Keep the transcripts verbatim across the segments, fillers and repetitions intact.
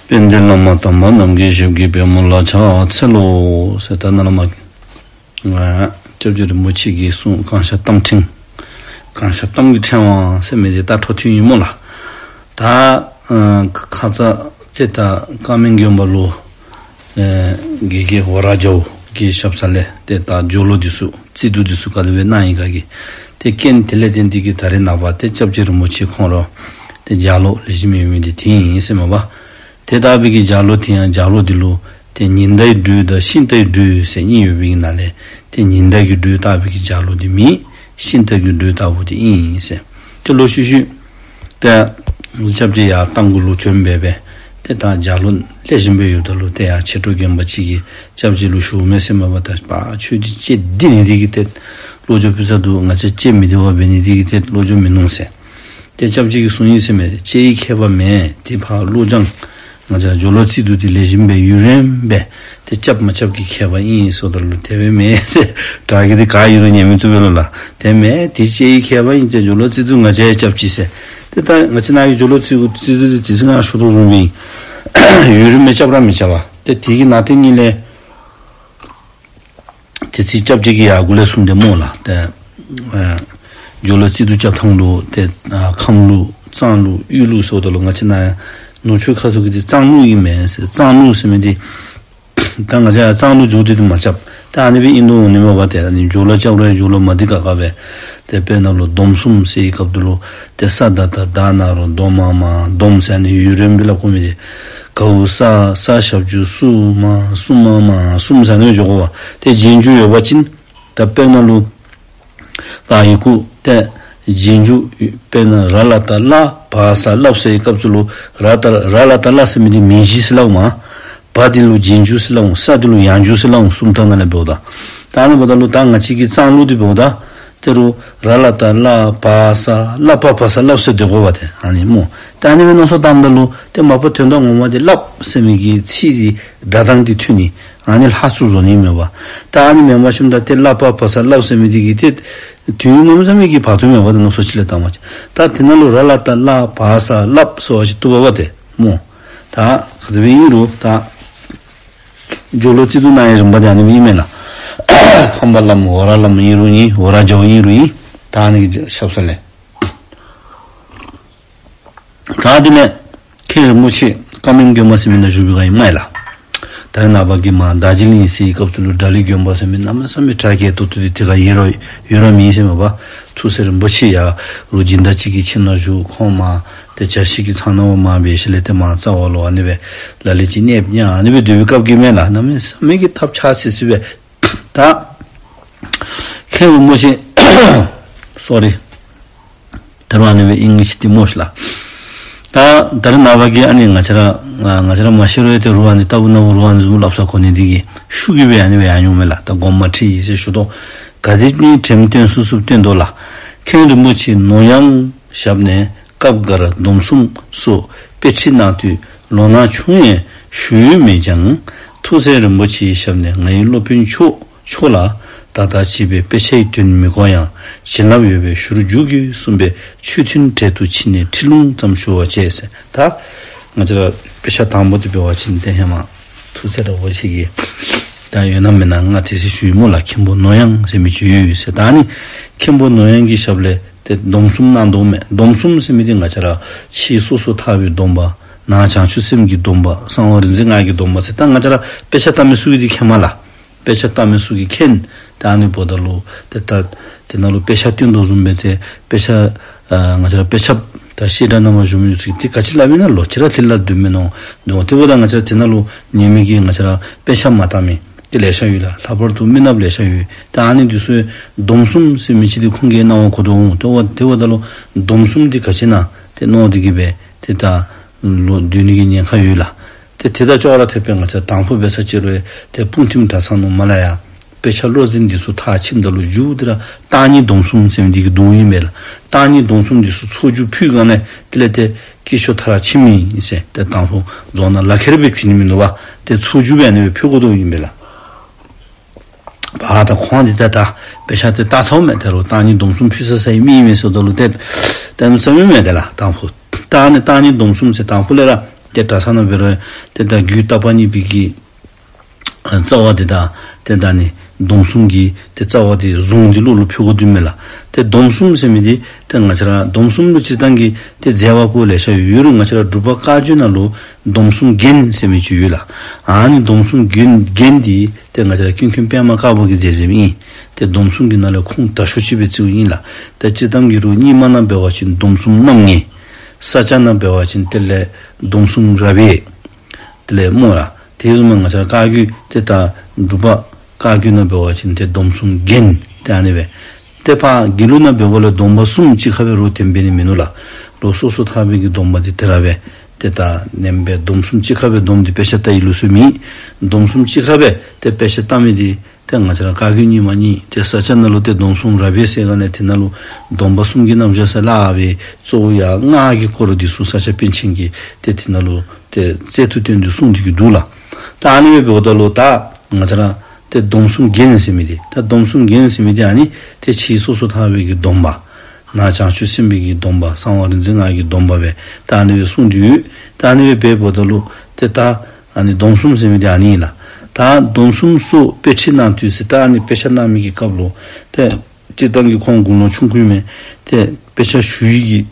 དཔལ་ལྡན་བླ་མ་དམ་པ་རྣམས་ཀྱི་ཞབས་ཀྱི་པདྨོ་ལ་ཕྱག་འཚལ་ལོ་ཟེར། ད་ནཱ་ལས་མར་ང་སྐྱབས་རྗེ་རིན་པོ་ཆེ་གི་གསུང་གང་ཤར་གཏམ་ཕྲེང་། གང་ཤར་གཏམ་གྱི་ཕྲེང་བ་ཟེར་མི་འདི་ད་འཕྲོ་མཐུད་ཨིན་སྨོ་ལགས། ད་ཨ་ཁ་ཙ་ཏེ་ད་ཀ་མན་དགོན་པ་ལུ་ཨེ་དགེ་རྒན་ཝ་ར་རྒྱལ་པོ་གི་ཞབས་ས་ལས་ཏེ་ད་སྦྱོར་ཀློག་འདི་ཚུ་རྩིས་འདུ་འདི་ཚུ་ག་དེ་སྦེ་གནང་ཡི་ག་གི་ཏེ་རྐྱེན་དེ་ལས་བརྟེན་ཏེ་གི་ད་རེས་ནངས་པ་ཏེ་སྐྱབས་རྗེ་རིན་པོ་ཆེ་ཁོང་ར་ཏེ་ལྗགས་ཀློག་ལེགས་ཤོམ་ཡོད་མི་འདི་དེ་ཨིན་ཟེར་མས་པ། ཏེ་ད་ལྟ་བུའི་གི་ལྗགས་ཀློག་དེ་ཡང་ལྗགས་ཀློག་འདི་ལུ་ཏེ་ཉི་ཟླའི་འགྲོས་དང་ཤིང་རྟའི་འགྲོས་ཟེར་གཉིས་ཡོད་པའི་གི་ནང་ལས་ཏེ་ཉི་ཟླ་གི་འགྲོས་ལྟ་བུའི་གི་ལྗགས་ཀློག་འདི་མེན། ཤིང་རྟ་གི་འགྲོས་ལྟ་བུ་འདི་ཨིན་ཟེར། ཏེ་ལོག་ཤུལ་ཤུལ་ཏེ་སྐྱབས་རྗེ་ཡར་རྟ་མགོ་ལུ་བྱོན་སྦེ་སྦེ་ཏེ་ད་ལྗགས་ཀློག་ལེགས་ཤོམ་སྦེ་ཡོདཔ་ད་ལུ་ཏེ་ཡར་མཆེད་གྲོགས་རྒན་པ་ཅིག་གིས་སྐྱབས་རྗེ་ལུ་ཞུཝ་མས་ཟེར་མས་པ། ད་པ་ཁྱོད་འདི་ལྕེ་བདེ་ནི་འདི་གིས་ཏེ་བློ་སྦྱོང་ཕུལ་ས་འདུག། ང་བཅས་ལྕེ་མི་བདེ་བ་འབད་ནི་འདི་གིས་ཏེ་བློ་སྦྱོང་མིན་ནུག་ཟེར། ཏེ་སྐྱབས་རྗེ་གིས་གསུངས་ཡི་ཟེར་མས། ལྕེ་ཡི་ཁྱད་པར་མེད། དེ་ཕར་བློ་སྦྱང་། ང་བཅས་སྦྱོར་ཀློག་རྩིས་འདུ་འདི་ལེགས་ཤོམ་སྦེ་ཡུན་རིངམོ་སྦེ་ཏེ་རྐྱབ་མ་རྐྱབ་ཀྱི་ཁྱད་པར་ཨིན་ཟེརཝ་ད་ལུ་དེ་སྦེ་མེན་ཟེར། དྲག་གི་འདི་ག་ཡུན་རིང་ཉན་མི་བཏུབ་པས་ལོ་ལགས། དེ་མེན། དེ་ལྕེ་ཡི་ཁྱད་པར་ཨིན། ཏེ་སྦྱོར་ཀློག་རྩིས་འདུ་ང་བཅས་རྐྱབ་ཅི་ཟེར། ཏེ་ད་ང་བཅས་ནཱ་གི་སྦྱོར་ཀློག་རྩིས་འདུ་འདི་དེ་ཚེ་ང་ཞུ་དོ་བཟུམ་སྦེ་ཡུན་རིངམོ་སྦེ་རྐྱབ་ར་མི་རྐྱབ་པས། ཏེ་དེ་གི་ནང་དེ་གཉིས་ལས་དེ་ཚེ་སྐྱབས་རྗེ་གིས་ཡར་འགོ་ལས་གསུངས་ཏེ་སྨོ་ལགས། ཏེ་ཨ་སྦྱོར་ཀློག་རྩིས་འདུ་རྐྱབ་ཐངས་ལུ་ཏེ་ཨ་ཁམས་ལུགས་གཙང་ལུགས་དབུས་ལུགས་ཟེརཝ་ད་ལུ་ང་བཅས་ནཱ་ནུབ་ཕྱོགས་ཁ་ཐུག་གི་འདི་གཙང་ལུགས་ཨིན་མས་ཟེར། གཙང་ལུགས་ཟེར་མི་འདི་ད་ང་བཅས་ཡར་གཙང་ལུགས་འགྱོ་སྟེ་འདི་མ་རྐྱབ། ད་ཨ་ནི་སྦེ་ཨིན་དོ་འོང་ནི་མས་པ། ཏེ་ཨ་ནི་སྦྱོར་ཀློག་རྐྱབ་རུང་སྦྱོར་ཀློག་མ་བདེ་ཁག་ཁ་སྦེ། ཏེ་དཔེར་ན་ལུ་སྡོམ་གསུམ་ཟེར་བའི་སྐབས་འདི་ལུ་ཏེ་ས་ད་བཏགས་སྡ་ན་རོ་སྡོ་མ་མ་སྡོམ་ཟེར་ཨ་ནི་ཡུན་རིངམོ་སྦེ་སླབ་དགོ་མི་འདི། ག་འོག་ས་ས་ཞབས་ཀྱུ་སུ་མ་སུ་མ་མ་སུམ་ཟེར་ཨ་ནི་སྦེ་འགྱོ་དགོ་པས། ཏེ་རྗེས་འཇུག་ཡོད་པ་ཅིན་ད་དཔེར་ན་ལུ་ཕར་ཡི་གུ་ཏེ་རྗེས་འཇུག་དཔེར་ན་ར་ལ་བཏགས་རླ་བ་ས་རླབ་ཟེར་བའི་སྐབས་སུ་ལུ་ར་བཏགས་ར་ལ་བཏགས་རླ་ཟེར་མི་འདི་མིང་གཞི་ཟེར་སླབ་འོང་། བ་འདི་ལུ་རྗེས་འཇུག་ཟེར་སླབ་འོང་། ས་འདི་ལུ་ཡང་འཇུག་ཟེར་སླབ་འོང་། སུམ་རྟགས་ནང་ལས་འབདཝ་ད། ད་ཨ་ནི་འབདཝ་ད་ལུ་ད་ང་བཅས་ཀྱི་གཙང་ལུགས་འདི་འབདཝ་ད་ཏེ་རུང་ར་ལ་བཏགས་རླ་བ་ས་རླ་བ་བ་ས་རླབ་ཟེར་སྡོད་དགོ་པས། ཏེ་ཨ་ནི་སྨོ། ཏེ་ཨ་ནི་སྦེ་མནོ་བསམ་བཏངམ་ད་ལུ་ཏེ་མ་པ་དོན་དག་ངོ་མ་འདི་རླབ་ཟེར་མི་གི་ཚིག་འདི་སྒྲ་གདངས་འདི་ཐོན་ནི་ཨ་ནི་ལྷག་ཚུལ་བཟོ་ནི་མས་པ། ད་ཨ་ནི་མེན་པར་ཞིནམ་ད་ཏེ་རླ་བ་བ་ས་རླབ་ཟེར་མི་འདི་གིས་ཏེ་དུས་ཡུན་གནམ་མེད་ས་མེད་ཀྱི་བར་དུ་མེད་པ། ཏེ་མནོ་བསམ་ཅིག་ལས་བཏང་བ་ཅིན་ད་དེ་ནང་ལུ་ར་ལ་བཏགས་རླ་བ་ས་རླབ་ཟེར་བ་ཅིན་བཏུབ་པས་པ་ཏེ་སྨོ། ད་ག་དེ་སྦེ་ཨིན་རུང་ད་སྦྱོར་ཀློག་རྩིས་འདུ་གནང་བའི་རིམ་པ་འདི་ཨ་ནི་སྦེ་ཨིན་མས་ལགས། ཁམས་པ་བླམ་ཝ་ར་བླམ་ཨིན་རུང་ཨིན། ཝ་ར་རྒྱལ་པོ་ཨིན་རུང་ཨིན། ད་ཨ་ནི་གི་ཞབས་ས་ལས། ད་དེ་ལས་མཁན་རིན་པོ་ཆེ་ཀ་མན་དགོན་པ་ཟེར་མི་ནང་བཞུགས་པའི་སྒང་ཨིན་མས་ལགས། ད་རེས་ནངས་པ་གི་མར་རྡོ་རྗེ་གླིང་ཟེར་བའི་སྐབས་སུ་ལུ་དགྲ་ལི་དགོན་པ་ཟེར་མི་གནམ་མེད་ས་མེད་གྲགས་ཀྱི་ཏོག་ཏོ་འདི་དེ་ཁར་ཡོད་ར་ཡོད་ར་མེད་ཟེར་མས་པ། ཐུགས་སྲས་རིན་པོ་ཆེ་ཡར་ལུ་སྦྱིན་བདག་ཅིག་གི་ཁྱིམ་ནང་བཞུགས། ཁོང་མར་ཏེ་བཅའ་སྒྲིག་གི་ཚང་ནང་མར་འབད་ཞིནམ་ལས་ཏེ་མར་རྩ་བ་ལུ་ཨ་ནི་སྦེ་ལ་ལུ་ཅིག་གནསཔ་ཉར་ཨ་ནི་སྦེ་སྡོད་པའི་སྐབས་ཀྱི་མས་ལགས། གནམ་མེད་ས་མེད་ཀྱི་ཐབས་ཆག་སི་སི་སྦེ། ད་མཁན་རིན་པོ་ཆེ་སོ་རི་ད་རུང་ཨ་ནི་སྦེ་ཨིན་གྱི་ཅིག་ཏེ་སྨོ་ཤི་ལགས། ད་ད་རེས་ནངས་པ་གི་ཨ་ནི་ང་བཅས་ར་ང་བཅས་ར་མ་ཤེས་རུང་ཡང་ཏེ་རུང་ཨ་ནི་ལྟ་བུ་ན་བུ་རུང་ཨ་ནི་བཟུམ་སླབ་ས་གོ་ནི་འདི་གིས་ཤུགས་ཀྱིས་སྦེ་ཨ་ནི་སྦེ་ཡར་འགྱོཝ་མས་ལགས། ད་དགོངསམ་ཁྲེལ་ཡི་ཟེར་ཞུ་དོ། ག་དེ་སྦེ་དྲནམ་དྲན་སུ་སུ་བསྟན་དོ་ལགས། མཁན་རིན་པོ་ཆེ་ནོར་གཡང་ཞབས་ནས་སྐབས་འགར་སྡོམ་གསུམ་སོགས་དཔེ་ཁྲིད་གནང་དུས་ལོ་ན་ཆུང་ཡང་ཞུ་ཡུལ་མེད་ཀྱང་ཐུགས་སྲས་རིན་པོ་ཆེའི་ཞབས་ནས་ང་ཡི་སློབ་དཔོན་མཆོག་མཆོག་ལ་ད་ལྟ་བྱིས་པའི་དཔེ་ཆའི་དོན་མི་གོ་ཡང་བྱིན་རླབས་ཡོད་པས་ཞུར་འཇུག་གི་གསུངས་པས་ཆོས་མཐུན་གྲལ་དུ་ཕྱིན་ནས་ཁྲིད་ལུང་ཙམ་ཞུ་བར་བྱས་ཟེར། ད་ང་བཅས་ར་དཔེ་ཆ་དང་པོ་འདི་འབད་བ་ཅིན་ཏེ་ཧེ་མ་ཐུགས་སྲས་རིན་པོ་ཆེ་གིས་ད་ཡོད་ན་མེད་ན་ང་དེ་ཚེ་ཞུ་ཡི་སྨོ་ལགས། མཁན་པོ་ནོར་གཡང་ཟེར་མི་ཅིག་ཡོད་ཟེར། ད་ཨ་ནི་མཁན་པོ་ནོར་གཡང་གི་ཞབས་ལས་ཏེ་སྡོམ་གསུམ་གནང་དོ་མས། སྡོམ་གསུམ་ཟེར་མི་འདི་ང་བཅས་ར་ཕྱི་སོ་སོ་ཐར་པའི་སྡོམ་པ། ནང་བྱང་ཆུབ་སེམས་ཀྱི་སྡོམ་པ། གསང་བ་རིག་འཛིན་སྔགས་ཀྱི་སྡོམ་པ་ཟེར། ད་ང་བཅས་ར་དཔེ་ཆ་ལྟ་མི་ཚུ་གིས་འདི་མཁྱེནམ་མས་ལགས། དཔེ་ཆ་ལྟ་མི་ཚུ་གིས་མཁྱེན། ད་ཨ་ནི་འབདཝ་ད་ལུ་ཏེ་ད་དེ་ནང་ལུ་དཔེ་ཆ་སྟོན་དོ་བཟུམ་སྦེ་ཏེ་དཔེ་ཆ་ཨ་ང་བཅས་ར་དཔེ་ཆ་ད་བཤད་གྲྭ་ནང་མར་བཞུགས་མི་ཚུ་གིས་ཏེ་ག་ཅི་སླབ་ཨིན་ན་ལོག་ཅི་ར་དེ་སླབ་སྡོད་མི་ནོ་འདུག། དེ་འབདཝ་ད་ང་བཅས་ར་དེ་ནང་ལུ་ཉན་མི་གི་ང་བཅས་ར་དཔེ་ཆ་མ་ལྟ་མི་ཏེ་ལེ་ཤ་ཡོད་ལགས། ལྷག་པར་དུ་མི་ནགཔ་ལེ་ཤ་ཡོད། ད་ཨ་ནི་འདི་ཚུ་སྡོམ་གསུམ་ཟེར་མི་ཅིག་འདི་ཁོང་གིས་གནང་བ་གོ་དོ་འོང་། དེ་འབདཝ་དེ་འབདཝ་ད་ལུ་སྡོམ་གསུམ་འདི་ག་ཅི་ཨིན་ན་ཏེ་མནོ་སྟེ་གི་སྦེ་ཏེ་ད་ལོག་སྡོད་ནི་གི་ཉེན་ཁ་ཡོད་ལགས། ཏེ་དེ་དང་ཅོག་ར་འཐདཔ་སྦེ་ང་བཅས་དང་ཕུ་འབད་ས་ཅིག་རུང་ཏེ་སྤུངས་ཐིམ་གྲྭ་ཚང་ནང་མར་ལས་ཡར་དཔེ་ཆ་བློ་འཛིན་འདི་ཚུ་མཐར་ཕྱིནམ་ད་ལུ་མཇུག་འདི་ར་བརྟག་གཉིས་སྡོམ་གསུམ་ཟེར་མི་འདི་གིས་བསྡུཝ་ཨིན་པས་ལགས། བརྟག་གཉིས་སྡོམ་གསུམ་འདི་ཚུ་ཚོགས་རྒྱུགས་ཕུལ་སྒང་ལས་དེ་ལས་ཏེ་དཀྱིལ་ཆོག་མཐར་ཕྱིནམ་ཨིན་ཟེར། ཏེ་དང་ཕུ་རྫོང་ནང་ལག་ཁྱེར་སྦེ་བྱིན་ནི་མིན་འདུག་པ། ཏེ་ཚོགས་རྒྱུགས་སྦེ་ཨ་ནི་སྦེ་ཕུལ་དགོ་དོ་ཨིན་པས་ལགས། ཨ་ད་ཁོང་འདི་ད་ད་དཔེ་ཆ་འདི་བལྟ་ཚརཝ་མས། ད་རུང་བརྟག་གཉིས་སྡོམ་གསུམ་ཕུལ་ས་ས་ཡི་མི་ཨིན་མས་ཟེརཝ་ད་ལུ་ཏེ་ད་མི་ཚ་མི་མས་ཏེ་ལགས། དང་ཕུ་ད་ཨ་ནི་བརྟག་གཉིས་སྡོམ་གསུམ་ཟེར་དང་ཕུ་ལས་ར་ ཏེ་གྲྭ་ཚང་ནང་འབད་རུང་ཏེ་ད་རྒྱུད་བརྟག་པ་གཉིས་པའི་གི་ཨ་རྩ་བ་འདི་དང་ཏེ་ད་ཨ་ནི་སྡོམ་གསུམ་གྱི་ཏེ་རྩ་བ་འདི་བཟུང་སྟེ་བློ་ལུ་ཕུལ་དགོ་དོ་མས་ལགས། ཏེ་སྡོམ་གསུམ་ཟེར་མི་འདི་ཏེ་ང་བཅས་ར་སྡོམ་གསུམ་ལུ་སྤྱིར་བཏང་གི་ཏེ་མཛད་པ་པོ་ལེ་ཤ་ཡོད་རུང་ང་བཅས་ར་འབྲུག་པ་བཀའ་བརྒྱུད་ནང་ལུ་སྡོམ་གསུམ་རྒྱན་ཟེར་མི་ཅིག་ཡོད་ལགས། ཨ་ནི་སྡོམ་གསུམ་རྒྱན་རྒྱན་འདི་ཏེ་ང་བཅས་ར་ཀུན་མཁྱེན་པདྨ་དཀར་པོ་གིས་མཛད་མཛདཔ་ཨིན། ཏེ་སྡོམ་གསུམ་གྱི་ནང་ལས་ཁུངས་དག་ཤོས་ཅིག་སྦེ་བརྩིཝ་ཨིན་ལགས། ཏེ་སྤྱིར་བཏང་གི་རུང་རྙིང་མ་ནང་འབད་བ་ཅིན་སྡོམ་གསུམ་རྣམ་ངེས། ས་སྐྱ་ནང་འབད་བ་ཅིན་དེ་ལས་སྡོམ་གསུམ་རབ་དབྱེ། དེ་ལས་སྨོ་ལགས། དེ་བཟུམ་མའི་ང་བཅས་ར་བཀའ་བརྒྱུད་ཏེ་ད་འབྲུག་པ་བཀའ་བརྒྱུད་ནང་འབད་བ་ཅིན་ཏེ་སྡོམ་གསུམ་རྒྱན་ཏེ་ཨ་ནི་སྦེ། ཏེ་ཕར་དགེ་ལུགས་ནང་འབདཝ་ལས་སྡོམ་པ་གསུམ་གཅིག་ཁར་སྦེ་རོགས་དེམ་འབད་ནི་མིན་ནུག་ལགས། རོགས་སོ་སོ་ཐར་པའི་གི་སྡོམ་པ་འདི་དེ་ར་སྦེ་ཏེ་ད་ནེམ་སྦེ་སྡོམ་གསུམ་གཅིག་ཁར་སྦེ་སྡོམ་སྟེ་དཔེ་ཆ་ལྟ་ནི་ལུགས་སྲོལ་མེད། སྡོམ་གསུམ་གཅིག་ཁར་སྦེ་ཏེ་དཔེ་ཆ་ལྟ་མི་འདི་ཏེ་ང་བཅས་ར་བཀའ་བརྒྱུད་རྙིང་མ་གཉིས་ཏེ་ས་སྐྱ་ནང་ལུ་ཏེ་སྡོམ་གསུམ་རབ་དབྱེ་ཟེར་ག་ནི་དེ་ནང་ལུ་སྡོམ་པ་གསུམ་གྱི་རྣམ་གཞག་ཟེར་སླབ་སྦེ་གཙོ་བོ་ཡར་སྔགས་ཀྱི་སྐོར་འདི་ཚུ་ས་སྐྱ་པཎ་ཆེན་གྱིས་ཏེ་དེ་ནང་ལུ་ཏེ་རྩལ་དུ་བཏོན་ཏེ་གསུངས་ཏེ་གི་འདུག་ལགས། ད་ཨ་ནི་སྦེ་འབདཝ་ད་ལུ་ད་ང་བཅས་ར་ཏེ་སྡོམ་གསུམ་རྒྱན་ཟེར་མི་འདི་ད་སྡོམ་གསུམ་རྒྱན་ཟེར་མི་འདི་ཨ་ནི་ཏེ་ཕྱིའི་སོ་སོ་ཐར་པའི་གི་སྡོམ་པ། ནང་བྱང་ཆུབ་སེམས་དཔའི་གི་སྡོམ་པ་གསང་བ་རིག་འཛིན་སྔགས་ཀྱི་སྡོམ་པ་སྦེ་ད་ཨ་ནི་སྦེ་གསུངས་ཏེ་ཡོད། ད་ཨ་ནི་སྦེ་འབདཝ་ད་ལུ་ཏེ་ད་ཨ་ནི་སྡོམ་གསུམ་ཟེར་མི་འདི་ཨ་ནི་ཨིན་ལགས། ད་སྡོམ་གསུམ་སོགས་དཔེ་ཁྲིད་གནང་དུས་ཟེར་ད་ཨ་ནི་དཔེ་ཆ་གནང་མི་གི་སྐབས་ལུ་ཏེ་སྤྱིར་བཏང་གི་ཁོང་དགུང་ལོ་ཆུང་ཀུ་ཨིན་མས། ཏེ་དཔེ་ཆ་ཞུ་ཡི་གི་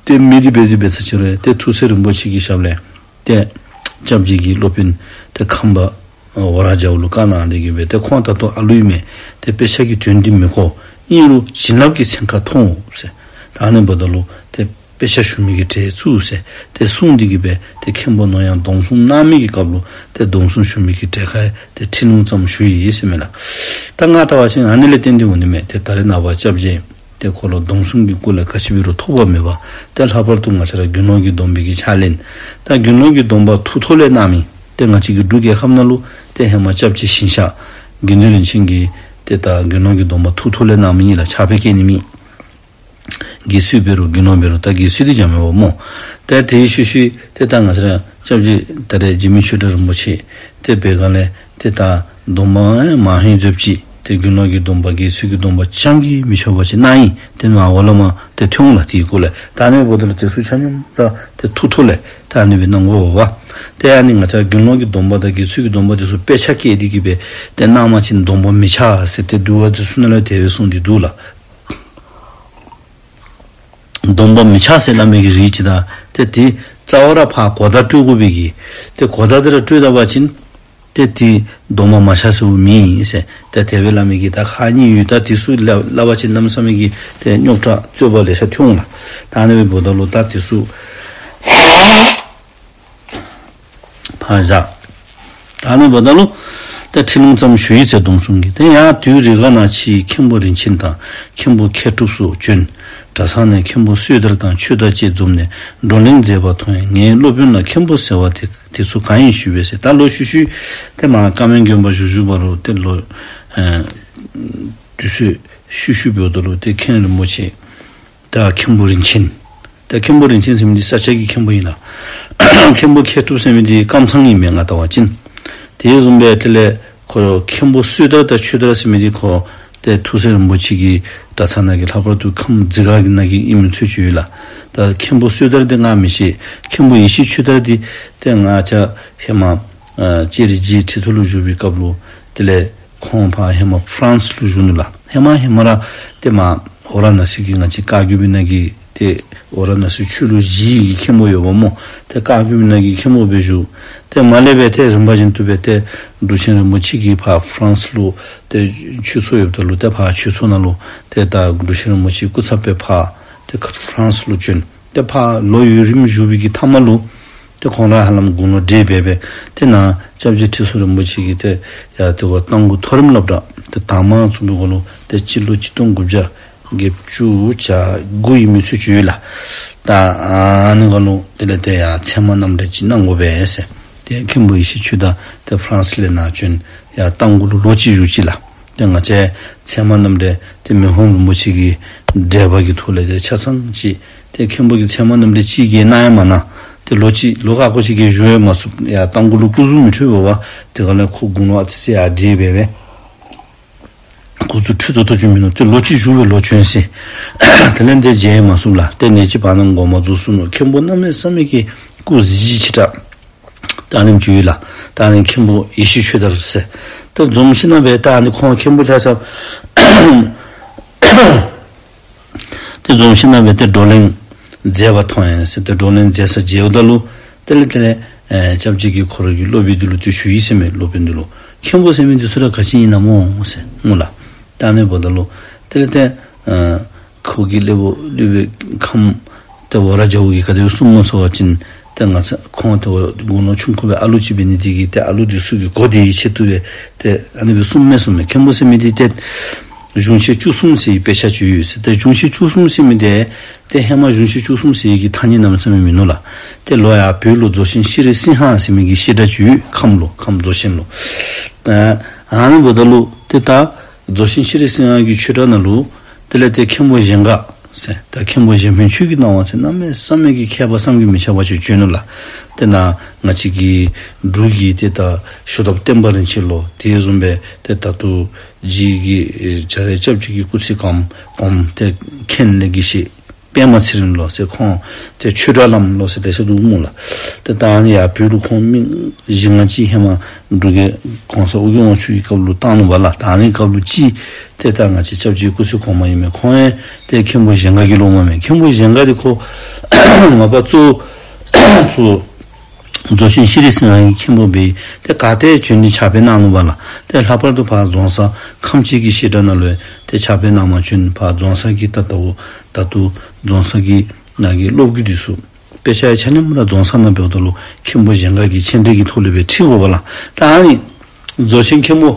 ཏེ་མི་འདི་འབད་དེ་འབད་ཚར་ཅི་རུང་ཏེ་ཐུགས་སྲས་རིན་པོ་ཆེ་གི་ཞབས་ལས་ཏེ་སྐྱབས་རྗེ་གི་སློབ་དཔོན་ཏེ་ཁམས་པ་ཨོ་ར་རྒྱལ་པོ་ལུ་བཀའ་གནང་སྟེ་གི་སྦེ་ཏེ་ཁོང་ད་ལྟོ་ཨ་ལུ་ཨིན་མས། ཏེ་དཔེ་ཆ་གི་དོན་འདི་མི་གོ། ཨིན་རུང་བྱིན་རླབས་ཀྱི་ཚན་ཁ་མཐོང་ཟེར། ད་ཨ་ནི་འབདཝ་ད་ལུ་ཏེ་དཔེ་ཆ་ཞུ་མི་གི་གྲལ་བཙུགས་ཟེར་ཏེ་གསུངས་ཏེ་གི་སྦེ་ཏེ་མཁན་པོ་ནོར་གཡང་སྡོམ་གསུམ་གནང་མི་གི་སྐབས་ལུ་ཏེ་སྡོམ་གསུམ་ཞུ་མི་གི་གྲལ་ཁར་ཏེ་ཁྲིད་ལུང་ཙམ་ཞུ་ཡི་ཟེར་མས་ལགས། ད་ང་ལྟ་བ་ཅིན་ཨ་ནི་ལས་བརྟེན་ཏེ་འོང་ནི་མས། ཏེ་ད་རེས་ནངས་པ་སྐྱབས་རྗེ་ཏེ་ཁོ་ལུ་སྡོམ་གསུམ་གྱི་སྐོར་ལས་ག་ཅི་འབད་རུང་ཐོགས་པ་མེད་པ། ཏེ་ལྷག་པར་དུ་ང་བཅས་ར་དགེ་སློང་གི་སྡོམ་པའི་གི་ཕྱག་ལེན། ད་དགེ་སློང་གི་སྡོམ་པ་ཐུགས་ཐོག་ལས་གནང་མི་ཏེ་ང་བཅས་ཀྱི་འབྲུག་རྒྱལ་ཁབ་ནང་ལུ་ཏེ་ཧེ་མ་སྐྱབས་རྗེ་ཞིང་གཤེགས་དགེ་འདུན་རིན་ཆེན་གྱིས་ཏེ་ད་དགེ་སློང་གི་སྡོམ་པ་ཐུགས་ཐོག་ལས་གནང་མི་ཨིན་ལགས། ཕྱག་དཔེ་བཀལ་ནི་མེད། དགེ་ཚུལ་འབད་རུང་དགེ་སློང་འབད་རུང་ད་དགེ་ཚུལ་འདི་འཇམ་མི་འོང་སྨོ། ཏེ་དེའི་ཤུལ་ཤུལ་ཏེ་ད་ང་བཅས་ར་སྐྱབས་རྗེ་ད་རེས་འཇིགས་མེད་ཆོས་གྲགས་རིན་པོ་ཆེ་ཏེ་འབད་ག་ལས་ཏེ་ད་སྡོམ་པ་མང་ཧེང་རྫོབ་ཅིག་ཏེ་དགེ་སློང་གི་སྡོམ་པ་དགེ་ཚུལ་གྱི་སྡོམ་པ་ཅང་གིས་མི་ཆོག་པ་ཅིག་གནང་ཡི། ཏེ་མར་འོག་ལས་མར་ཏེ་ཐོན་འོང་ལགས། དེའི་སྐོར་ལས་ད་ཨ་ནི་འབདཝ་ད་ལུ་དེ་ཚུ་ཆ་མཉམ་ར་ཏེ་ཐུགས་ཐོག་ལས་ད་ཨ་ནི་སྦེ་གནང་དགོ་པས། ཏེ་ཨ་ནི་ང་བཅས་དགེ་སློང་གི་སྡོམ་པ་དང་དགེ་ཚུལ་གྱི་སྡོམ་པ་དེ་ཚུ་དཔེ་ཆ་བཀལ་ཏེ་གི་སྦེ་ཏེ་གནང་བ་ཅིན་སྡོམ་པ་མི་ཆགས་ཟེར་ཏེ་འདུལ་བ་དེ་ཚུ་ནང་ལས་དེ་སྦེ་གསུངས་ཏེ་འདུག་ལགས། སྡོམ་པ་མི་ཆགས་ཟེར་སླབ་མི་གི་རིགས་ཅིག་དང་ཏེ་དེ་རྩ་བ་ར་ཕར་གོ་བརྡ་སྤྲོད་དགོ་པའི་གི་ཏེ་གོ་བརྡ་དེ་ར་སྤྲོད་ད་པ་ཅིན་ཏེ་དེ་སྡོམ་པ་མ་ཆགས་ཟེརཝ་མེན་ཟེར། ཏེ་དེ་སྦེ་སླབ་མི་གི་ད་ཁག་གཉིས་ཡོད། ད་དེ་ཚུ་སླབ་སླབ་པ་ཅིན་གནམ་མེད་ས་མེད་ཀྱི་ཏེ་རྙོག་དྲགས་རྩོད་པ་ལེ་ཤ་ཐོན་འོང་ལགས། ད་ཨ་ནི་འབདཝ་ད་ལུ་ད་དེ་ཚུ་ཕར་བཞག། ད་ཨ་ནི་འབདཝ་ད་ལུ་ད་ཁྲིད་ལུང་ཙམ་ཞུ་ཡི་ཟེར། སྡོམ་གསུམ་གྱི་ཏེ་ཡང་དུས་རེ་འགའ་ན་ཕྱིའི་མཁན་པོ་རིན་ཆེན་དང་མཁན་པོ་མཁས་གྲུབ་སོགས་བྱོན། གྲྭ་ཚང་ནས་མཁན་པོ་བསོད་དར་དང་ཆོས་དར་བཅས་འཛོམས་ནས་བགྲོ་གླེང་མཛད་པ་མཐོང་ཡང་ངའི་སློབ་དཔོན་ལ་མཁན་པོ་ཟེར་བ་དེ་དེ་ཚུ་གང་ཡིན་ཞུས་པས་ཟེར། ད་ལོག་ཤུལ་ཤུལ་ཏེ་མར་ཀ་མེལ་དགོན་པ་བཞུགས་བཞུགས་པ་རུང་ཏེ་ལོག་ཨེ་དུས་ཚོད་ཤུལ་ཤུལ་འབདཝ་ད་ལུ་ཏེ་མཁན་རིན་པོ་ཆེ་ད་མཁན་པོ་རིན་ཆེན། ད་མཁན་པོ་རིན་ཆེན་ཟེར་མི་འདི་ས་སྐྱ་གི་མཁན་པོ་ཨིན་ལགས། མཁན་པོ་མཁས་གྲུབ་ཟེར་མི་འདི་ཀམ་ཚང་ཨིན་མས་ང་ལྟ་བ་ཅིན། དེ་བཟུམ་སྦེ་དེ་ལས་ཁོ་མཁན་པོ་བསོད་དར་དང་ཆོས་དར་ཟེར་མི་འདི་ཁོ་ཏེ་ཐུགས་སྲས་རིན་པོ་ཆེ་གི་གྲྭ་ཚང་ནང་གི་ལྷག་པར་དུ་ཁམས་འཛི་སྒར་གྱི་ནང་གི་ཨིནམ་ཚུལ་ཅིག་ཡོད་ལགས། ད་མཁན་པོ་བསོད་དར་འདི་ང་མི་ཤེས། མཁན་པོ་ཡེ་ཤེས་ཆོས་དར་འདི་ཏེ་ང་བཅས་ཧེ་མ་ཨ་ལྕགས་རི་རྗེ་ཁྲི་ཐོག་ལུ་བཞུགས་པའི་སྐབས་ལུ་དེ་ལས་ཁོང་ཕར་ཧེ་མ་ཕ་རན་སི་ལུ་བཞུགས་ནུག་ལགས། ཧེ་མ་ཧེ་མ་ར་ཏེ་མར་ཝ་ར་ཎ་སི་གི་ང་བཅས་བཀའ་བརྒྱུད་པའི་ནང་གི་ཏེ་ཝ་ར་ཎ་སི་ཆོས་ལུགས་བཞིའི་མཁན་པོ་ཡོདཔ་སྨོ། ཏེ་བཀའ་བརྒྱུད་པའི་ནང་གི་མཁན་པོ་སྦེ་བཞུགས། ཏེ་མར་ལས་སྦེ་ཏེ་རིམ་པ་བཞིན་དུ་སྦེ་ཏེ་འབྲུག་ཆེན་རིན་པོ་ཆེ་གིས་ཕར་ཕ་རན་སི་ལུ་ཏེ་ཆོས་ཚོགས་ཡོདཔ་ད་ལུ་ཏེ་ཕར་ཆོས་ཚོགས་ནང་ལུ་ཏེ་ད་འབྲུག་ཆེན་རིན་པོ་ཆེ་སྐུ་ཚབ་སྦེ་ཕར་ཏེ་ཕ་རན་སི་ལུ་བྱོན། ཏེ་ཕར་ལོ་ཡུན་རིངམོ་བཞུགས་པའི་གི་མཐའ་མ་ལུ་ཏེ་ཁོང་ར་ཧ་ལམ་དགུང་ལོ་བགྲེས་སྦེ་སྦེ་ཏེ་ནཱ་སྐྱབས་རྗེ་ཁྲི་ཟུར་རིན་པོ་ཆེ་གིས་ཏེ་ཡར་ཏེ་ཁོ་རྟ་མགོ་མཐོ་རིམ་སློབ་གྲྭ་ཏེ་དང་མ་བཙུགས་པའི་སྐབས་ལུ་ཏེ་སྤྱི་ལོ་ཆིག་སྟོང་དགུ་བརྒྱ་བརྒྱད་ཅུ་གྱ་དགུ་ཨིན་མི་ཚུལ་ཅིག་ཡོད་ལགས། ད་ཨ་ནི་སྐབས་ལུ་དེ་ལས་ཏེ་ཡར་ཚད་མ་རྣམ་འགྲེལ་ཅིག་གནང་དགོ་པས་ཟེར། ཏེ་མཁན་པོ་ཡེ་ཤེས་ཆོས་དར་ཏེ་ཕ་རན་སི་ལས་ནཱ་བྱོན། ཡར་རྟ་མགོ་ལུ་ལོ་གཅིག་བཞུགས་ཅི་ལགས། ཏེ་ང་བཅས་ཚད་མ་རྣམ་འགྲེལ་ཏེ་མི་ཕམ་རིན་པོ་ཆེ་གི་འགྲེལ་པ་གི་ཐོག་ལས་ཏེ་ཆ་ཚང་ཅིག་ཏེ་མཁན་པོ་གིས་ཚད་མ་རྣམ་འགྲེལ་ཅིག་གི་གནང་ཡང་མ་གནང་། ཏེ་ལོ་གཅིག་ལོ་ཁག་ཁོ་ཅིག་གི་བཞུགས་ཡང་མ་ཚུགས། ཡར་རྟ་མགོ་ལུ་སྐུ་གཟུགས་མི་འཕྲོད་པས་པ། དེ་ག་ལས་ཁོ་དགུང་ལོ་ཨ་ཙི་ཙི་ཡར་བགྲེས་སྦེ་སྦེ་སྐུ་གཟུགས་འཕྲོད་ཏོག་ཏོ་ཅིག་མིན་ནུག། ཏེ་ལོ་གཅིག་བཞུགས་པས་ལོག་བྱོན་ཟེར། དེ་ལས་ཏེ་མཇལ་ཡང་མ་ཚུགས་ལགས། ཏེ་ནེ་ཅིག་བར་ན་འགོར་མ་འཛོལ་གསུངས་ནུག། མཁན་པོ་གནམ་མེད་ས་མེད་ཀྱི་ སྐུ་གཟི་བརྗིད་ཆེ་དྲགས། ད་ཨ་ནེམ་ཅིག་ཡོད་ལགས། ད་ཨ་ནི་མཁན་པོ་ཡེ་ཤེས་ཆོས་དར་ཟེར། ད་འཛོམས་ཞིནམ་ལས་ད་ཨ་ནི་ཁོང་མཁན་པོ་ཆ་ཁྱབ་ཏེ་འཛོམས་ཞིནམ་ལས་ཏེ་བགྲོ་གླེང་མཛད་པ་མཐོང་ཡི་ཟེར། ཏེ་བགྲོ་གླེང་མཛད་ས་མཇལཝ་ད་ལུ་དེ་ལས་དེ་ལས་ཨེ་སྐྱབས་རྗེ་གིས་ཁོ་རའི་སློབ་དཔོན་འདི་ལུ་ཏེ་ཞུ་ཡི་ཟེར་མས། སློབ་དཔོན་འདི་ལུ་མཁན་པོ་ཟེར་མི་འདི་ཚུ་ར་ག་ཅི་ཨིན་ན་སྨོ་ཟེར་སྨོ་ལགས། ད་ཨ་ནི་འབདཝ་ད་ལུ་དེ་ལས་ཏེ་ཨ་ཁོ་གི་སློབ་དཔོན་སློབ་དཔོན་ཁམས་ཏེ་ཝ་ར་རྒྱལ་པོ་གིས་ག་དེ་སྦེ་གསུངམ་སྨོ་ཟེར་བ་ཅིན་ཏེ་ང་བཅས་ཁོང་ཏེ་ཝ་དགུང་ལོ་ཆུང་ཀུ་སྦེ་ཨ་ལུ་ཅིག་འབད་ནི་དེ་གིས་ཏེ་ཨ་ལུ་འདི་ཚུ་གི་གོ་བདེ་བའི་ཆེད་དུ་སྦེ་ཏེ་ཨ་ནི་སྦེ་གསུངམ་མས་གསུངམ་མས། མཁན་པོ་ཟེར་མི་འདི་ཏེ་གཞུང་ཆེན་བཅུ་གསུམ་ཟེར་བའི་དཔེ་ཆ་ཅིག་ཡོད་ཟེར། ཏེ་གཞུང་ཆེན་བཅུ་གསུམ་ཟེར་མི་འདི་ཏེ་ཧེ་མ་གཞུང་ཆེན་བཅུ་གསུམ་ཟེར་བའི་གི་ཐ་སྙད་གནམ་མེད་ས་མེད་མིན་ནུག་ལགས། ཏེ་ལོག་ཡར་བོད་ལུ་རྫོགས་ཆེན་ཤྲཱི་སིང་ཧ་ཟེར་མི་གི་བཤད་གྲྭ་ཅིག་ཡོད། ཁམས་ལུ་ཁམས་རྫོགས་ཆེན་ལུ། ཨ་ཨ་ནི་འབདཝ་ད་ལུ་ཏེ་ད་རྫོགས་ཆེན་ཤྲཱི་སིང་ཧ་གི་ཆོས་གྲྭ་ནང་ལུ་དེ་ལས་ཏེ་མཁན་པོ་གཞན་དགའ་ཟེར་ད་མཁན་པོ་གཞན་ཕན་ཆོས་ཀྱི་སྣང་བ་ཟེར་གནམ་མེད་ས་མེད་ཀྱི་མཁས་པ་བསམ་གྱིས་མི་ཁྱབ་པ་ཅིག་བྱོན་ནུག་ལགས། ཏེ་ནཱ་ང་བཅས་ཀྱི་འབྲུག་གི་ཏེ་ད་ཞུ་དག་བསྟན་པ་རིན་ཆེན་ལོ་དེ་བཟུམ་སྦེ་ཏེ་ད་ལྟོ་རྗེ་གི་ཨེ་བྱ་རས་སྐྱབས་རྗེ་གི་སྐུ་ཚེ་གང་གོངམ་ཏེ་མཁན་ལས་དགེ་བཤེས་པདྨ་ཚེ་རིང་ལོ་ཟེར་ཁོང་ཏེ་ཆོས་གྲགས་ལམ་ལོ་ཟེར་དེ་ཚུ་འདུག་སྨོ་ལགས། ཏེ་ད་ཨ་ནི་ཡར་བོད་ལུ་ཁོང་མི་བཞི་ལྔ་ཅིག་ཧེ་མ་འབྲུག་གི་གོང་ས་ཨོ་རྒྱན་དབང་ཕྱུག་གི་སྐབས་ལུ་བཏང་ནུག་པ་ལགས། ད་ཨ་ནི་སྐབས་ལུ་ཅིག་ཏེ་ད་ང་བཅས་སྐྱབས་རྗེ་སྐུ་ཚེ་གོང་མ་ཨིན་མས། ཁོང་ཡང་ཏེ་མཁན་པོ་གཞན་དགའ་གི་སློབ་མ་མས། མཁན་པོ་གཞན་དགའ་འདི་ཁོ་མ་པ་གཙོ་བོ་རྫོགས་ཆེན་ཤྲཱི་སིང་ཧ་གི་མཁན་པོ་སྦེ་ཏེ་ག་ཏེ་བྱོན་ཏེ་ཕྱག་དཔེ་གནང་ནུག་པ་ལགས། ཏེ་ལྷག་པར་དུ་ཕར་རྫོང་གསར་ཁམས་སྤྱི་གི་བཤད་གྲྭ་ནང་ལུ་ཏེ་ཕྱག་དཔེ་གནང་མ་བྱོན། ཕར་རྫོང་གསར་གྱི་ད་ལྟོ་ད་ལྟོ་རྫོང་གསར་གྱི་ནང་གི་སློབ་བརྒྱུད་འདི་ཚུ་དཔེ་ཆ་ཡང་ཆ་མཉམ་ར་རྫོང་གསར་ནང་འབདཝ་ད་ལུ་མཁན་པོ་གཞན་དགའ་གི་མཆན་འགྲེལ་གྱི་ཐོག་ལས་སྦེ་ཁྲིད་དགོ་པ་ལགས། ད་ཨ་ནི་རྫོགས་ཆེན་མཁན་པོ་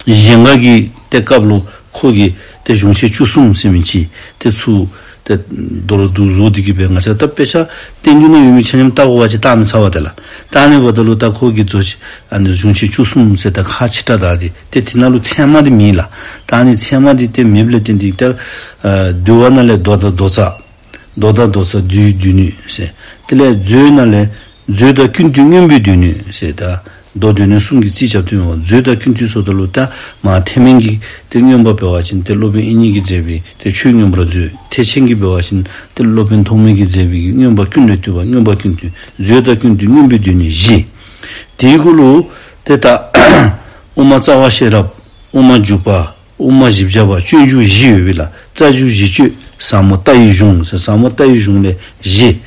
གཞན་དགའ་གི་ཏེ་སྐབས་ལུ་ཁོ་གིས་ཏེ་གཞུང་ཆེན་བཅུ་གསུམ་ཟེར་མི་ཅིག་ཏེ་ཚུར་ཏེ་མདོར་བསྡུས་བཟོ་སྟེ་གི་སྦེ་ང་བཅས་ད་དཔེ་ཆ་བསྟན་འགྱུར་ནང་ཡོད་མི་ཆ་མཉམ་བལྟ་དགོ་པ་ཅིན་བལྟ་མི་ཚར་བ་དེ་ལགས། ད་ཨ་ནི་འབདཝ་ད་ལུ་ད་ཁོ་གིས་རྫོགས་ཆེན་ཨ་ནི་གཞུང་ཆེན་བཅུ་གསུམ་ཟེར་ད་ཁག་ཆེ་དྲགས་ད་དེ་ཏེ་དེ་ནང་ལུ་ཚད་མ་འདི་མེད་ལགས། ད་ཨ་ནི་ཚད་མ་འདི་ཏེ་མེདཔ་ལས་བརྟེན་ཏེ་ད་ཨ་འདུལ་བ་ནང་ལས་མདོ་དང་མདོ་རྩ། མདོ་དང་མདོ་རྩ་བསྡུ་བསྡུ་ནུས་ཟེར། དེ་ལས་མཛོད་ནང་ལས་མཛོད་དང་ཀུན་བཏུས་མངོན་པར་བསྡུ་ནུས་ཟེར། ད་མདོ་སྡེ་སྣོད་གསུམ་གྱི་རྩིས་རྐྱབ་སྟེ་འོང་། མཛོད་དང་ཀུན་བཏུས་ཟེརཝ་ད་ལུ་ད་མ་ཐེག་དམན་གྱི་ཏེ་མངོན་པ་འབད་བ་ཅིན་ཏེ་སློབ་དཔོན་དབྱིག་གཉེན་གྱིས་མཛད་པའི་ཏེ་ཆོས་མངོན་པར་མཛོད། ཐེག་ཆེན་གྱི་འབད་བ་ཅིན་ཏེ་སློབ་དཔོན་ཐོགས་མེད་ཀྱིས་མཛད་པའི་གི་མངོན་པ་ཀུན་ལས་བཏུས་པ་མངོན་པ་ཀུན་བཏུས། མཛོད་དང་ཀུན་བཏུས་མངོན་པར་བསྡུ་ནུས་བཞི། དེའི་གུ་ལུ་ཏེ་ད་དབུ་མ་རྩ་བ་ཤེས་རབ། དབུ་མ་འཇུག་པ། དབུ་མ་བཞི་བརྒྱ་པ། སྤྱོད་འཇུག་བཞི་ཡོད་པས་ལགས། རྩ་འཇུག་བཞི་སྤྱོད། ཟབ་མོ་ལྟ་བའི་གཞུང་ཟེར། ཟབ་མོ་ལྟ་བའི་གཞུང་ལས་བཞི།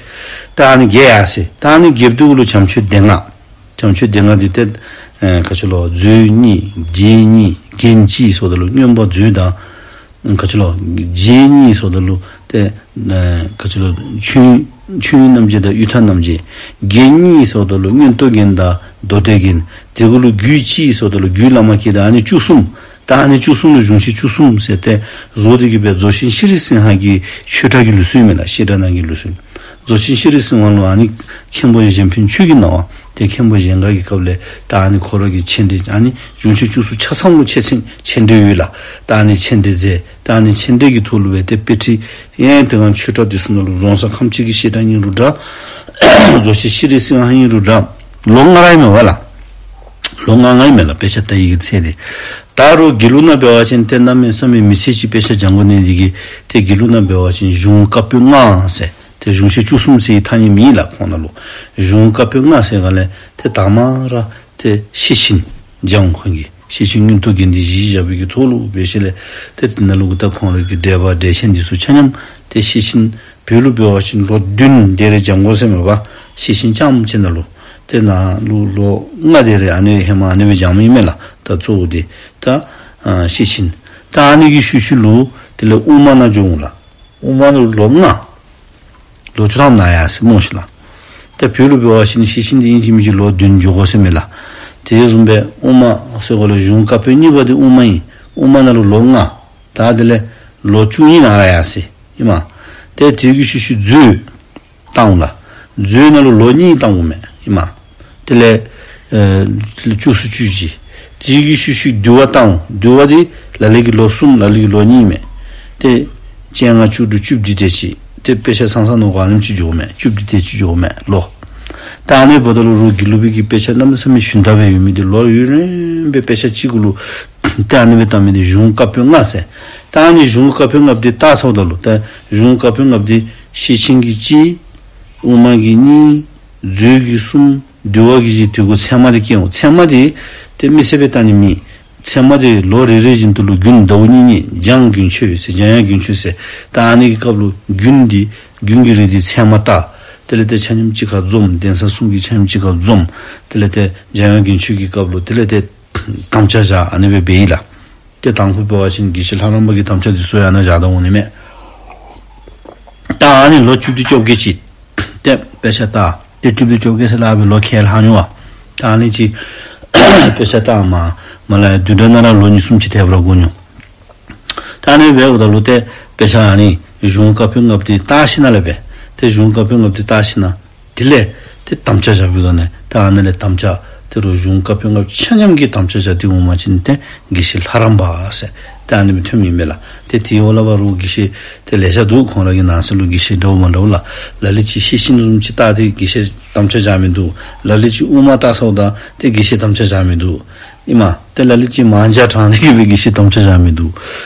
ད་ཨ་ནི་བརྒྱད་ཡར་སོ་ཡི། ད་ཨ་ནི་བརྒྱད་པོ་འདི་གུ་ལུ་བྱམས་ཆོས་སྡེ་ལྔ། བྱམས་ཆོས་སྡེ་ལྔ་འདི་ཏེ་ཨེ་ག་ཅི་ལོ་མཛོད་གཉིས་རྒྱན་གཉིས་རྒྱན་གཅིག་ཟེརཝ་ད་ལུ་མངོན་པ་མཛོད་དང་ག་ཅི་ལོ་རྒྱན་གཉིས་ཟེརཝ་ད་ལུ་ཏེ་ཨེ་ག་ཅི་ལོ་ཆོས་ཆོས་དབྱིངས་རྣམ་འབྱེད་དང་དབྱིངས་ཐག་རྣམ་འབྱེད། རྒྱན་གཉིས་ཟེརཝ་ད་ལུ་མངོན་རྟོགས་རྒྱན་དང་མདོ་སྡེ་རྒྱན། དེ་གུ་ལུ་རྒྱུད་གཅིག་ཟེརཝ་ད་ལུ་རྒྱུད་བླ་མ་དཀྱིལ་དང་ཨ་ནི་བཅུ་གསུམ། ད་ཨ་ནི་བཅུ་གསུམ་ལུ་གཞུང་ཆེན་བཅུ་གསུམ་ཟེར་ཏེ་བཟོ་སྟེ་གི་སྦེ་རྫོགས་ཆེན་ཤྲཱི་སིང་ཧ་གི་ཆོས་གྲགས་ཀྱི་ལུགས་སྲོལ་མས་ལགས། བཤད་གྲྭ་ནང་གི་ལུགས་སྲོལ། རྫོགས་ཆེན་ཤྲཱི་སིང་ཧ་ལུ་ཨ་ནི་མཁན་པོ་གཞན་ཕན་ཆོས་ཀྱི་སྣང་བ་ཏེ་མཁན་པོ་གཞན་དགའ་གི་སྐབས་ལས་ད་ཨ་ནི་ཁོ་ར་གི་མཆན་འགྲེལ་ཨ་ནི་གཞུང་ཆེན་བཅུ་གསུམ་ཆ་ཚང་ལུ་ཆ་ཚང་མཆན་འགྲེལ་ཡོད་ལགས། ད་ཨ་ནི་མཆན་འགྲེལ་མཛད། ད་ཨ་ནི་མཆན་འགྲེལ་གྱི་ཐོག་ལུ་སྦེ་ཏེ་དཔེ་ཁྲིད་ཡང་དེ་སྒང་ཆོས་གྲགས་འདི་ཚུ་ནང་ལུ་རྫོང་གསར་ཁམས་སྤྱི་གི་བཤད་གྲྭ་ཨིན་རུང་འདྲ། རྫོགས་ཆེན་ཤྲཱི་སིང་ཧ་ཨིན་རུང་འདྲ། ལོ་ལྔ་ར་ཨིན་མས་པ་ལགས། ལོ་ལྔ་ལྔ་ཨིན་མས་ལགས། དཔེ་ཆ་ལྟ་བའི་གི་ཚད་འདི། ད་རུང་དགེ་ལུགས་ནང་འབད་བ་ཅིན་ཏེ་གནམ་མེད་ས་མེད་མི་ཚེ་གཅིག་དཔེ་ཆ་སྦྱང་དགོ་ནི་འདི་གིས་ཏེ་དགེ་ལུགས་ནང་འབད་བ་ཅིན་གཞུང་བཀའ་པོད་ལྔ་ཟེར་ཏེ་གཞུང་ཆེན་བཅུ་གསུམ་ཟེར་བའི་ཐ་སྙད་མེད་ལགས། ཁོང་ནང་ལུ་གཞུང་བཀའ་པོད་ལྔ་ཟེར་ག་ལས་ཏེ་དང་པ་ར་ཏེ་ཤེར་ཕྱིན་སྦྱང་། ཁོང་གིས་ཤེར་ཕྱིན་མངོན་རྟོགས་རྒྱན་འདི་གཞི་བཞག་པའི་གི་ཐོག་ལུ་འབད་ཞིནམ་ལས་ཏེ་དེ་ནང་ལུ་གུ་ད་ཁོང་ར་གི་འགྲེལ་པ་འགྲེལ་ཆེན་འདི་ཚུ་ཆ་མཉམ་ཏེ་ཤེར་ཕྱིན་བོད་ལུ་འབད་བ་ཅིན་ལོ་བདུན་དེ་རེ་སྦྱང་དགོ་ཟེར་མས་པ། ཤེར་ཕྱིན་རྐྱངམ་ཅིག་ནང་ལུ། ཏེ་ནཱ་ལུ་ལོ་ལྔ་དེ་རེ་ཨ་ནི་ཧེ་མ་ཨ་ནི་སྦེ་སྦྱངམ་ཨིན་མས་ལགས། ད་གཙོ་བོ་འདི་ད་ཨ་ཤེར་ཕྱིན། ད་ཨ་ནི་གི་ཤུལ་ཤུལ་ལུ་དེ་ལས་དབུ་མ་ནང་འགྱོ་འོང་ལགས། དབུ་མ་ལུ་ལོ་ལྔ། ལོ་བཅུ་ཐམ་ནང་ཡར་སོ་ཡི་སྨོ་ཤིག་ལགས། ཏེ་བོད་ལུ་འབད་བ་ཅིན་ཤེར་ཕྱིན་འདི་ཨིན་ཅི་མིན་ཅི་ལོ་བདུན་འགྱོ་དགོ་ཟེར་མས་ལགས། དེ་བཟུམ་སྦེ་དབུ་མ་ཟེར་ག་ལུ་གཞུང་བཀའ་པོད་གཉིས་པ་འདི་དབུ་མ་ཨིན། དབུ་མ་ནང་ལུ་ལོ་ལྔ། ད་དེ་ལས་ལོ་བཅུ་གཉིས་ནང་ར་ཡར་སོ་ཡི་ཨིན་མས། ཏེ་དེ་གི་ཤུལ་ཤུལ་མཛོད་བཏང་འོང་ལགས། མཛོད་ནང་ལུ་ལོ་གཉིས་བཏང་འོང་མས་ཨིན་མས། དེ་ལས་ཨེ་བཅུ་གསུམ་བཅུ་བཞི། དེ་གི་ཤུལ་ཤུལ་འདུལ་བ་བཏང་འོང་། འདུལ་བ་འདི་ལ་ལུ་གིས་ལོ་གསུམ་ལ་ལུ་གིས་ལོ་གཉིས་མས། ཏེ་བཅོ་ལྔ་བཅུ་དྲུག་བཅུ་བདུན་དེ་ཅིག་ཏེ་དཔེ་ཆ་ཚང་ཚང་ནང་ག་ལེམ་ཅིག་འགྱོཝ་མས། བཅུ་བདུན་དེ་ཅིག་འགྱོཝ་མས་ལོ། ད་ཨ་ནི་འབདཝ་ད་ལུ་རུང་དགེ་ལུགས་པའི་གི་དཔེ་ཆ་གནམ་མེད་ས་མེད་ཞུན་དག་སྦེ་ཡོད་མི་འདི་ལོ་ཡུན་རིངམོ་སྦེ་དཔེ་ཆ་གཅིག་གུ་ལུ་ཏེ་ཨ་ནི་སྦེ་བཏང་མི་འདི་གཞུང་བཀའ་པོད་ལྔ་ཟེར། ད་ཨ་ནི་གཞུང་བཀའ་པོད་ལྔ་འདི་བལྟ་ཚརཝ་ད་ལུ་ད་གཞུང་བཀའ་པོད་ལྔ་འདི་ཤེར་ཕྱིན་གྱི་གཅིག། དབུ་མ་གི་གཉིས། མཛོད་ཀྱི་གསུམ། འདུལ་བ་གི་བཞི། དེ་གུ་ཚད་མ་དེ་སྐྱེ་འོང་། ཚད་མ་དེ་ཏེ་མི་ཚེ་སྦེ་ལྟ་ནི་མེད། ཚད་མ་དེ་ལོ་རེ་རེ་བཞིན་དུ་ལུ་དགུན་ཟླཝ་གཉིས་གཉིས་འཇང་དགུན་ཆོས་ཟེར། འཇང་དབྱངས་དགུན་ཆོས་ཟེར། ད་ཨ་ནི་གི་སྐབས་ལུ་དགུན་འདི་དགུན་གྱི་རིགས་འདི་ཚད་མ་ལྟ། དེ་ལས་ཏེ་ཆ་མཉམ་གཅིག་ཁར་འཛོམས། གདན་ས་གསུམ་གྱི་ཆ་མཉམ་གཅིག་ཁར་འཛོམས། དེ་ལས་ཏེ་འཇང་དབྱངས་དགུན་ཆོས་ཀྱི་སྐབས་ལུ་དེ་ལས་ཏེ་དམ་བཅའ་བཞག། ཨ་ནི་སྦེ་འབད་ཡི་ལགས། ཏེ་དང་ཕུ་འབད་བ་ཅིན་དགེ་བཤེས་ལྷ་རམས་པ་གི་དམ་བཅའ་འདི་ཚུ་ཡང་ན་བཞག་ད་འོང་ནི་མས། ད་ཨ་ནི་ལོ་བཅུ་བདུན་བཅོ་བརྒྱད་ཅིག་ཏེ་དཔེ་ཆ་ལྟ། ཏེ་བཅུ་བདུན་བཅོ་བརྒྱད་ཟེར་སླབ་པའི་ལོ་ཁལ་ལྷག་ནུག་པ། ད་ཨ་ནི་ཅིག་དཔེ་ཆ་ལྟ་མ་མ་ལ་ཡ་བདུན་ཕྲག་ནང་ར་ལོ་གཉིས་གསུམ་ཅིག་དེ་སྦེ་ར་འགོར་ནུག། ད་ཨ་ནི་སྦེ་འབདཝ་ད་ལུ་ཏེ་དཔེ་ཆ་ཨ་ནི་གཞུང་བཀའ་པོད་ལྔ་པོ་འདི་བལྟ་ཞིནམ་ལས་སྦེ། ཏེ་གཞུང་བཀའ་པོད་ལྔ་པོ་འདི་བལྟ་ཞིནམ་དེ་ལས་ཏེ་དམ་བཅའ་བཞག་པའི་སྒང་ནས་ད་ཨ་ནི་ལས་དམ་བཅའ་དེ་རུ་གཞུང་བཀའ་པོད་ལྔ་པོ་ཆ་མཉམ་གྱི་དམ་བཅའ་བཞག་སྟེ་འོང་པ་ཅིན་ཏེ་དགེ་བཤེས་ལྷ་རམས་པ་ཟེར་ཏེ་ཨ་ནི་སྦེ་ཐོནམ་ཨིན་པས་ལགས། ཏེ་དེའི་འོག་ལས་འབད་རུང་དགེ་བཤེས་ཏེ་ལེ་ཤ་འདུག། ཁོང་ར་གི་ནང་གསེས་ལུ་དགེ་བཤེས་འདྲཝ་མ་འདྲཝ་ལགས། ལ་ལུ་ཅིག་ཤེས་བཞིན་བཟུམ་ཅིག་བལྟ་སྟེ་དགེ་བཤེས་དམ་བཅའ་བཞག་མི་འདུག། ལ་ལུ་ཅིག་དབུ་མ་བལྟ་སོངམ་ད་ཏེ་དགེ་བཤེས་དམ་བཅའ་བཞག་མི་འདུག། ཨིན་མས། ཏེ་ལ་ལུ་ཅིག་མང་ཇ་དྲངས་ཏེ་གི་སྦེ་དགེ་བཤེས་དམ་བཅའ་བཞག་མི་འདུག།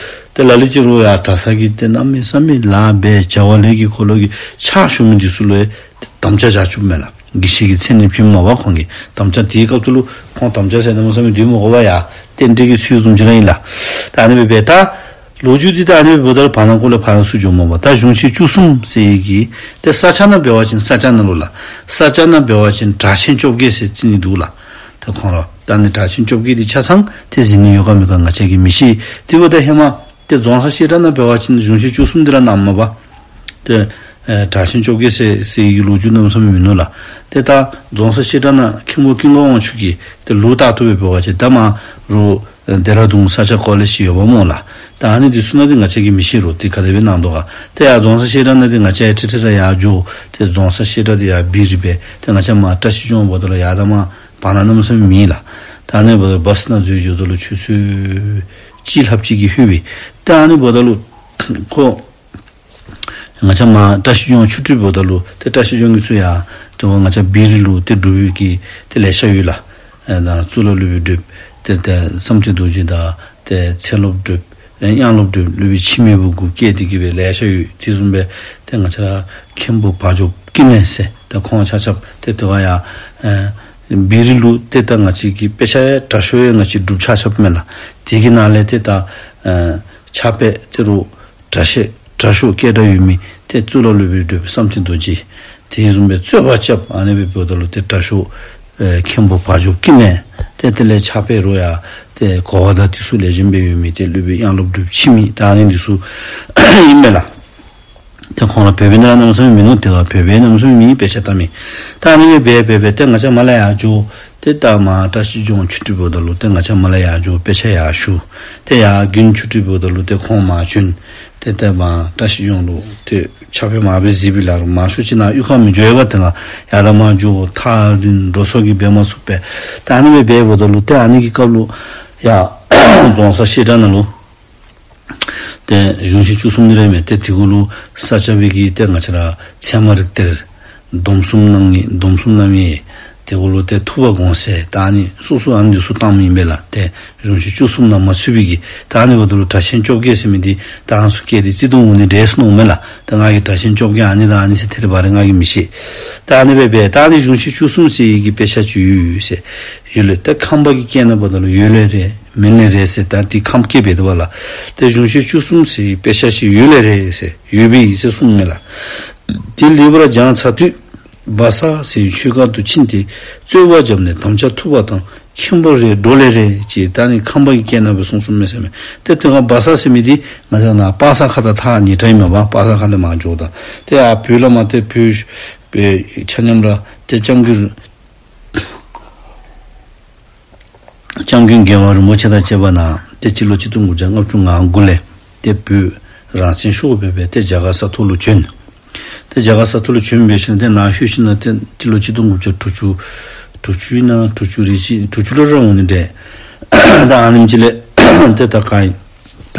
ཏེ་ལ་ལུ་ཅིག་རོགས་ཡར་གྲྭ་ས་གི་ཏེ་གནམ་མེད་ས་མེད་ལཱ་འབད་བྱ་བ་ལས་ཀྱི་འཁོར་ལོ་གི་ཕྱག་ཞུ་མི་འདི་ཚུ་ལུ་ཡང་དམ་བཅའ་བཞག་བཅུགཔ་མས་ལགས། དགེ་བཤེས་ཀྱི་མཚན་ནི་བྱིནམ་མས་པ། ཁོང་གིས་དམ་བཅའ་དེའི་སྐབས་སུ་ལུ་ཁོང་དམ་བཅའ་ཟེར་གནམ་མེད་ས་མེད་འདི་མི་དགོ་པས་ཡ། རྟེན་འབྲེལ་གྱི་ཚུལ་བཟུམ་ཅིག་ར་ཨིན་ལགས། ད་ཨ་ནི་སྦེ་འབད་ད་ལོ་རྒྱུས་འདི་ད་ཨ་ནི་སྦེ་འབདཝ་ད་ལུ་བར་ན་ཁོ་ལས་ཕར་ཚུར་འགྱོཝ་མས་པ། ད་གཞུང་ཆེན་བཅུ་གསུམ་ཟེར་ཡི་གི་ཏེ་ས་སྐྱ་ནང་འབད་བ་ཅིན་ས་སྐྱ་ནང་ལུ་ལགས། ས་སྐྱ་ནང་འབད་བ་ཅིན་གྲགས་ཆེན་བཅོ་བརྒྱད་ཟེར་རྩིས་ནི་འདུག་ལགས། ཏེ་ཁོང་ར་ད་ཨ་ནི་གྲགས་ཆེན་བཅོ་བརྒྱད་འདི་ཆ་ཚང་ཏེ་གཟིགས་ནི་ཡོད་ག་མེད་ག་ང་བཅས་ཀྱིས་མི་ཤེས། དེ་འབདཝ་ད་ཧེ་མ་ཏེ་རྫོང་སར་བཤད་གྲྭ་ནང་འབད་བ་ཅིན་གཞུང་ཆེན་བཅུ་གསུམ་འདི་ར་གནངམ་མས་པ། ཏེ་ཨེ་གྲགས་ཆེན་བཅོ་བརྒྱད་ཟེར་ཟེར་ཡི་གི་ལོ་རྒྱུས་གནམ་མེད་ས་མེད་མིན་ནུག་ལགས། ཏེ་ད་རྫོང་སར་བཤད་གྲྭ་ནང་མཁན་པོ་ཀུན་དགའ་དབང་ཕྱུག་གིས་ཏེ་ལུགས་ལྟར་དུ་སྦེ་འབད་བ་ཅིན་ད་མ་རུ་ཨེ་ཌེ་ར་ཌུན་ས་སྐྱ་ཀོ་ལེཇ་ཅིག་ཡོདཔ་སྨོ་ལགས། ད་ཨ་ནི་འདི་ཚུ་ནང་འདི་ང་བཅས་ཀྱིས་མི་ཤེས་རུང་ཏེ་ག་དེ་སྦེ་གནང་དོ་ག། ཏེ་ཡར་རྫོང་སར་བཤད་གྲྭ་ནང་འདི་ང་བཅས་ཡང་ཁྲིད་ཁྲིད་ར་ཡར་འགྱོ། ཏེ་རྫོང་སར་བཤད་གྲྭ་འདི་ཡར་བིར་རི་སྦེ་ཏེ་ང་བཅས་མར་བཀྲ་ཤིས་ལྗོངས་འབདཝ་ད་ལུ་ཡར་ད་མར་བར་ན་གནམ་མེད་ས་མེད་མེད་ལགས། ད་ཨ་ནི་འབདཝ་ད་བཱས་ནང་འཛུལ་འགྱོཝ་ད་ལུ་ཆུ་ཚོད་གཅིག་ལྷགཔ་ཅིག་གིས་ལྷོད་པས། ད་ཨ་ནི་འབདཝ་ད་ལུ་ཁོ་ང་བཅས་མར་བཀྲ་ཤིས་ལྗོངས་ཆུ་ཊི་འབདཝ་ད་ལུ་ཏེ་བཀྲ་ཤིས་ལྗོངས་ཀྱི་ཚུ་ཡང་ཏེ་ང་བཅས་བིར་རི་ལུ་ཏེ་སྒྲུབ་པའི་གི་ཏེ་ལེ་ཤ་ཡོད་ལགས། ཨེ་ད་གཙུག་ལག་སློབ་དཔོན་སྒྲུབ་ཏེ་ཏེ་བསམ་གཏན་རྡོ་རྗེ་དང་ཏེ་ཚེ་སློབ་སྒྲུབ་ཨེ་དབྱངས་སློབ་སྒྲུབ་སློབ་དཔོན་འཆི་མེད་པ་གུ་བསྐོས་ཏེ་གི་སྦེ་ལེ་ཤ་ཡོད། དེ་བཟུམ་སྦེ་ཏེ་ང་བཅས་ར་མཁན་པོ་བ་འཇོ་ཀུན་ལེགས་ཟེར་ཏེ་ཁོང་ཆ་ཁྱབ་ཏེ་དེ་བ་ཡང་ཨེ་བིར་རི་ལུ་ཏེ་ད་ང་བཅས་ཀྱི་དཔེ་ཆ་ཡང་དྲག་ཤོས་ཡང་ང་བཅས་སྒྲུབ་ཆ་ཁྱབ་མས་ལགས། དེ་གི་ནང་ལས་ཏེ་ད་ཨེ་ཕྱག་དཔེ་ཏེ་རུ་དྲག་ཤོས་དྲག་ཤོས་སྐད་གྲགས་ཡོད་མི་ཏེ་གཙུག་ལག་སློབ་དཔོན་སྒྲུབ་བསམ་གཏན་རྡོ་རྗེ། དེ་བཟུམ་སྦེ་རྩོད་པ་རྐྱབ་ཨ་ནི་སྦེ་འབདཝ་ད་ལུ་ཏེ་དྲག་ཤོས་ཨེ་མཁན་པོ་བ་འཇོ་ཀུན་ལེགས། ཏེ་དེ་ལས་ཕྱག་དཔེ་རུ་ཡང་ཏེ་གོ་བ་དང་དེ་ཚུ་ལེགས་ཤོམ་སྦེ་ཡོད་མི་ཏེ་སློབ་དཔོན་དབྱངས་སློབ་སྒྲུབ་འཆི་མེད། ད་ཨ་ནི་འདི་ཚུ་ཨིན་མས་ལགས། ཏེ་ཁོང་ར་བོད་པའི་ནང་ར་གནམ་མེད་ས་མེད་མིན་ནུག། དེ་བ་བོད་པའི་གནམ་མེད་ས་མེད་མི་དཔེ་ཆ་ལྟ་མི། ད་ཨ་ནི་སྦེ་འབད་འབད་འབད་ཏེ་ང་བཅས་མར་ལས་ཡར་འགྱོ། ཏེ་ད་མར་བཀྲ་ཤིས་ལྗོངས་ཆུ་ཊི་འབདཝ་ད་ལུ་ཏེ་ང་བཅས་མར་ལས་ཡར་འགྱོ་དཔེ་ཆ་ཡར་ཞུ། ཏེ་ཡར་དགུན་ཆུ་ཊི་འབདཝ་ད་ལུ་ཏེ་ཁོང་མར་བྱོན། ཏེ་ཏེ་མར་བཀྲ་ཤིས་ལྗོངས་ལུ་ཏེ་ཕྱག་དཔེ་མར་སྦེ་གཟིགས་པའི་ལཱ་རུ་མང་ཤོས་ཅིག་ནཱ་གཡུས་ཁར་མི་འགྱོ་བས་པ། ཏེ་ང་ཡར་ལས་མར་འགྱོ་ཐག་རིང་འགྲོ་སོང་གིས་འབད་མ་ཚུགས་པས། ད་ཨ་ནི་སྦེ་འབདཝ་ད་ལུ་ཏེ་ཨ་ནི་གི་སྐབས་ལུ་ཡར་རྫོང་སར་བཤད་གྲྭ་ནང་ལུ་ཏེ་གཞུང་ཆེན་བཅུ་གསུམ་འདི་ར་མས། ཏེ་དེ་གུ་ལུ་ས་སྐྱ་པའི་གི་ཏེ་ང་བཅས་ར་ཚད་མ་རིགས་གཏེར་སྡོམ་གསུམ་རྣམ་ངེས་སྡོམ་གསུམ་རྣམ་དབྱེ། དེ་གུ་ལུ་ཏེ་ཐུབ་པ་དགོངས་གསལ་ད་ཨ་ནི་སོ་སོ་ཨ་ནི་འདི་ཚུ་བཏངམ་ཨིན་པས་ལགས། ཏེ་གཞུང་ཆེན་བཅུ་གསུམ་ནང་མ་ཚུད་པའི་གི་ད་ཨ་ནི་འབདཝ་ད་ལུ་གྲགས་ཆེན་བཅོ་བརྒྱད་ཟེར་མི་འདི་ད་ཨ་ནི་ཚུ་བཀལ་ཏེ་རྩིས་ཏེ་འོང་ནི་འདྲས་ཟེར་མནོཝ་མས་ལགས། ད་ང་གིས་གྲགས་ཆེན་བཅོ་བརྒྱད་ཨ་ནི་དང་ཨ་ནི་ཟེར་ཐད་རི་བ་རི་ང་གིས་མི་ཤེས། ད་ཨ་ནི་སྦེ་འབད་ད་ཨ་ནི་གཞུང་ཆེན་བཅུ་གསུམ་ཟེར་ཡི་གི་དཔེ་ཆ་ཅིག་ཡོད་ཡོད་ཟེར། ཡོད་ལགས། ཏེ་ཁམས་པ་གི་སྐད་ནང་འབདཝ་ད་ལུ་ཡོད་ལེ་རེད་མེད་ལེ་རེད་ཟེར། ད་འདི་ཁམས་སྐད་འབད་དོ་བ་ལགས། ཏེ་གཞུང་ཆེན་བཅུ་གསུམ་ཟེར་དཔེ་ཆ་ཅིག་ཡོད་ལེ་རེད་ཟེར་ཡོད་པའི་ཟེར་གསུངམ་མས་ལགས། དེ་ལེགས་པར་སྦྱངས་ཚར་དུས་བ་ས་ཟེར་ཆོས་སྒར་དུ་ཕྱིན་ཏེ་རྩོད་པ་བརྒྱབ་ནས་དམ་བཅའ་ཐུབ་པ་དང་མཁན་པོ་རེད་འགྲོ་ལེ་རེད་ཅེས་ད་ཨ་ནི་ཁམས་པ་གི་སྐད་ནང་སྦེ་གསུངས་གསུངསམ་མས་ཟེར་མས། ཏེ་དེ་སྒང་བ་ས་ཟེར་མི་འདི་ང་བཅས་ནཱ་པ་ས་ཁ་དང་ཐག་ཉེ་དྲགས་ཨིན་མས་པ། པ་ས་ཁ་ལས་མར་འགྱོཝ་ད་ཏེ་ཡར་བོད་ལས་མར་ཏེ་བོད་པའི་ཆ་མཉམ་ར་ཏེ་སྐྱབས་མགོན་སྐྱབས་མགོན་རྒྱལ་བ་རིན་པོ་ཆེ་དང་བཅས་པ་ནཱ་ཏེ་སྤྱི་ལོ་ཆིག་སྟོང་དགུ་བརྒྱ་ལྔ་བཅུ་ང་དགུ་ལས་ཏེ་བོད་རང་བཙན་ཤོར་སྦེ་སྦེ་ཏེ་རྒྱ་གར་ས་ཐོག་ལུ་བྱོན། ཏེ་རྒྱ་གར་ས་ཐོག་ལུ་བྱོན་འབད་ཞིནམ་ཏེ་ནཱ་ལྷོད་ཞིནམ་ཏེ་སྤྱི་ལོ་ཆིག་སྟོང་དགུ་བརྒྱ་དྲུག་ཅུ་དྲུག་ཅུ་ཨིན་ན་དྲུག་ཅུ་རེ་གཅིག་དྲུག་ཅུ་ལུ་ར་འོང་ནི་འདྲས། ད་ཨ་ནེམ་ཅིག་ལས་ཏེ་ད་ག་ཨིན་ད་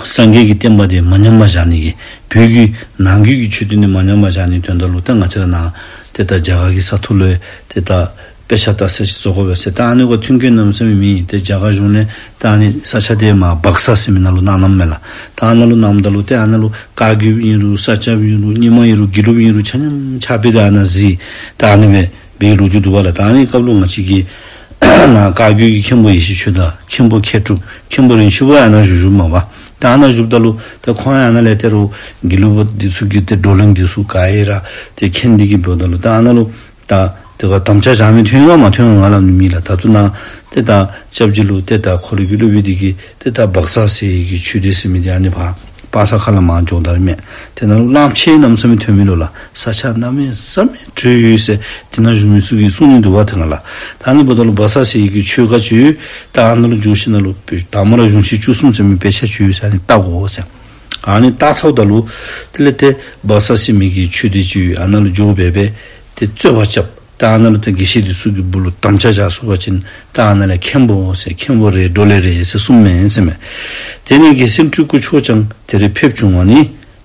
སངས་རྒྱས་ཀྱི་བསྟན་པ་འདི་མ་ཉམས་པར་བཞག་ནི་གི་བོད་ཀྱི་ནང་རྒྱུད་ཀྱི་ཆོས་དོན་འདི་མ་ཉམས་པར་བཞག་ནི་དོན་དག་ལུ་ཏེ་ང་བཅས་ར་ནཱ་ཏེ་ད་རྒྱ་གར་གྱི་ས་ཐོག་ལུ་ཏེ་ད་ དཔེ་ཆ་ལྟ་ས་ཅིག་བཟོ་དགོ་པས་ཟེར། ད་ཨ་ནི་གུ་མཐུན་རྐྱེན་གནམ་མེད་ས་མེད་མེད། ཏེ་རྒྱ་གར་གཞུང་ནས་ད་ཨ་ནི་ས་ཆ་དེ་མར་སྦག་ས་ཟེར་མི་ནང་ལུ་གནང་གནངམ་མས་ལགས། ད་ཨ་ནཱ་ལུ་གནངམ་ད་ལུ་ཏེ་ཨ་ནཱ་ལུ་བཀའ་བརྒྱུད་ཨིན་རུང་ས་སྐྱ་ཨིན་རུང་རྙིང་མ་ཨིན་རུང་དགེ་ལུགས་ཨིན་རུང་ཆ་མཉམ་ཕྱག་དཔེ་ད་ཨ་ནཱ་གཟིགས། ད་ཨ་ནི་སྦེ་འབད་བའི་ལོ་རྒྱུས་འདུག་པ་ལགས། ད་ཨ་ནི་སྐབས་ལུ་ང་བཅས་ཀྱི་ནཱ་བཀའ་བརྒྱུད་ཀྱི་མཁན་པོ་ཡེ་ཤེས་ཆོས་དར་མཁན་པོ་མཁས་གྲུབ་མཁན་པོ་རིན་ཆེན་པོ་ཡང་ཨ་ནཱ་བཞུགས་བཞུགསཔ་མས་པ། ད་ཨ་ནཱ་བཞུགསཔ་ད་ལུ་ད་ཁོང་ཡང་ཨ་ནཱ་ལས་ཏེ་རུང་དགེ་ལུགས་པ་འདི་ཚུ་གི་ཏེ་བགྲོ་གླེང་འདི་ཚུ་ག་ར་ཏེ་མཁྱེན་ཏེ་གིས་འབདཝ་ད་ལུ་ད་ཨ་ནཱ་ལུ་ད་དེ་ཁར་དམ་བཅའ་བཞག་མི་ཐོན་ཡི་ག་མ་ཐོན་ཡི་ག་ང་སླབ་ནི་མེད་ལགས། ད་ལྟོ་ནཱ་ཏེ་ད་སྐྱབས་རྗེ་ལུ་ཏེ་ད་ཁོ་རའི་གི་སློབ་དཔོན་འདི་གིས་ཏེ་ད་སྦག་ས་ཟེར་བའི་གི་ཆོས་སྡེ་ཟེར་མི་འདི་ཨ་ནི་ཕར་སྤ་ས་ཁ་ལས་མར་འགྱོཝ་ད་ར་མས། ཏེ་ནཱ་ལུ་གླངམོ་ཆེ་གནམ་མེད་ས་མེད་ཐོན་མི་ལོ་ལགས། ས་ཆ་གནམ་མེད་ས་མེད་བྲོས་ཡོད་ཟེར་དེ་ནང་བཞུགས་མི་ཚུ་གིས་གསུང་ནི་འདུག་པ་ཏེ་ང་ལགས། ད་ཨ་ནི་འབདཝ་ད་ལུ་སྦག་ས་ཟེར་བའི་གི་ཆོས་སྒར་ཅིག་ཡོད། ད་ཨ་ནཱ་ལུ་འགྱོ་ཞིནམ་ལས་དང་པ་ར་གཞུང་ཆེན་བཅུ་གསུམ་ཟེར་མི་དཔེ་ཆ་ཅིག་ཡོད་ཟེར་ཨ་ནི་བལྟ་དགོ་ཟེར། ཨ་ནི་བལྟ་ཚརཝ་ད་ལུ་དེ་ལས་ཏེ་སྦག་ས་ཟེར་མི་གི་ཆོས་སྡེ་ཅིག་ཡོད། ཨ་ནཱ་ལུ་འགྱོ་སྦེ་སྦེ་ཏེ་རྩོད་པ་རྐྱབ། ད་ཨ་ནཱ་ལུ་ཏེ་དགེ་བཤེས་འདི་ཚུ་གི་སྦུག་ལུ་དམ་བཅའ་བཞག་ཚུགས་པ་ཅིན་ད་ཨ་ནཱ་ལས་མཁན་པོ་ཟེར་མཁན་པོ་རེ་ཌོ་ལེ་རེ་ཟེར་གསུངམ་མས་ཟེར་མས། དེ་ནས་རྒྱལ་མཚན་སྤྲུལ་སྐུ་མཆོག་ཀྱང་དེར་ཕེབས་བྱུང་བ་ནི།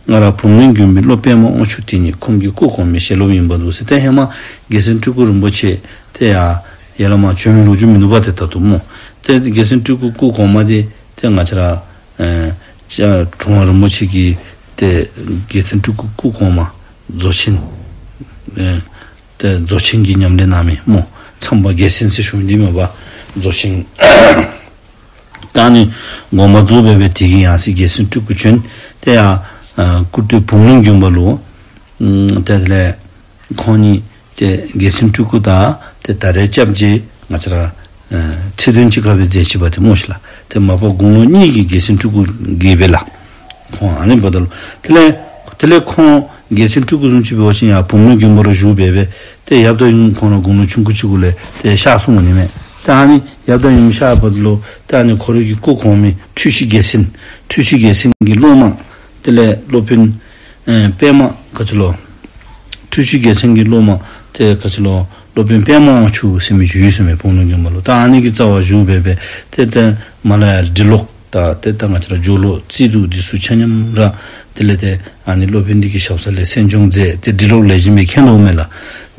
སྔར་བུམ་གླིང་དགོན་པའི་སློབ་པདྨ་དབང་ཕྱུག་དེ་ཉིད་ཁོང་གི་སྐུ་གོང་མའི་ཞལ་སློབ་ཡིན་པར་འདུག་ཟེར། ཏེ་ཧེ་མ་རྒྱལ་མཚན་སྤྲུལ་སྐུ་རིན་པོ་ཆེ་ཏེ་ཡར་ཡར་ལས་མར་བྱོན་མི་ལོ་རྒྱུས་མིན་འདུག་པ་ཏེ་ད་ལྟོ་སྨོ། ཏེ་རྒྱལ་མཚན་སྤྲུལ་སྐུ་སྐུ་གོང་མ་འདི་ཏེ་ང་བཅས་ར་ཨེ་ཅ་གྲུབ་དབང་རིན་པོ་ཆེ་གིས་ཏེ་རྒྱལ་མཚན་སྤྲུལ་སྐུ་སྐུ་གོང་མ་རྫོགས་ཆེན་ཨེ་ཏེ་རྫོགས་ཆེན་གྱི་ཉམས་ལེན་གནང་མི་སྨོ། མཚམས་པ་རྒྱལ་མཚན་ཟེར་ཞུ་མི་འདི་མས་པ། རྫོགས་ཆེན། ད་ཨ་ནི་དགོངས་པ་རྫོགས་སྦེ་སྦེ་དེ་གི་ཡང་སྲིད་རྒྱལ་མཚན་སྤྲུལ་སྐུ་བྱོན། ཏེ་ཡར་ཨ་སྐུར་སྟོད་བུམ་གླིང་དགོན་པ་ལུ་ཨམ་ཏེ་དེ་ལས་ཁོང་གཉིས་ཏེ་རྒྱལ་མཚན་སྤྲུལ་སྐུ་དང་ཏེ་ད་རེས་སྐྱབས་རྗེ་ང་བཅས་ར་ཨ་ཁྲི་འདོན་གཅིག་ཁར་སྦེ་མཛད་ཅི་པ་ཏེ་སྨོ་ཤིག་ལགས། ཏེ་མ་པ་དགུང་ལོ་གཉིས་ཀྱིས་རྒྱལ་མཚན་སྤྲུལ་སྐུ་བརྒལ་བས་ལགས། ཁོང་ཨ་ནི་འབདཝ་ད་ལུ་དེ་ལས་དེ་ལས་ཁོང་རྒྱལ་མཚན་སྤྲུལ་སྐུ་བཟུམ་ཅིག་འབད་བ་ཅིན་ཡར་བུམ་གླིང་དགོན་པ་ར་བཞུགས་སྦེ་སྦེ་ཏེ་ཡབ་དང་ཡུམ་ཁོང་ར་དགུང་ལོ་ཆུང་ཀུ་ཅིག་གུ་ལས་ཏེ་གཤགས་སོང་ནི་མས། ཏེ་ཨ་ནི་ཡབ་དང་ཡུམ་གཤགས་པ་ད་ལུ་ཏེ་ཨ་ནི་ཁོ་རའི་གི་སྐུ་གོང་མའི་འཁྲུལ་ཞིག་རྒྱལ་མཚན་འཁྲུལ་ཞིག་རྒྱལ་མཚན་གྱི་སློབ་མ་དེ་ལས་སློབ་དཔོན་ཨེ་པདྨ་ག་ཅི་ལོ། འཁྲུལ་ཞིག་རྒྱལ་མཚན་གྱི་སློབ་མ་ཏེ་ག་ཅི་ལོ། སློབ་དཔོན་པདྨ་དབང་ཕྱུག་ཟེར་མི་ཅིག་ཡོད་ཟེར་མས་བུམ་གླིང་དགོན་པ་ལུ། ད་ཨ་ནི་གི་རྩ་བར་བཞུགས་སྦེ་སྦེ་ཏེ་ཏེ་མར་ལས་ཡར་འབྲི་ཀློག་ད་ཏེ་ད་ང་བཅས་ར་སྦྱོར་ཀློག་རྩིས་རྟོགས་འདི་ཚུ་ཆ་མཉམ་ར་དེ་ལས་ཏེ་ཨ་ནི་སློབ་དཔོན་འདི་གི་ཞབས་ས་ལས་གསན་སྦྱོང་མཛད་དེ་འབྲི་ཀློག་ལེགས་ཤོམ་སྦེ་མཁྱེན་དོ་མས་ལགས།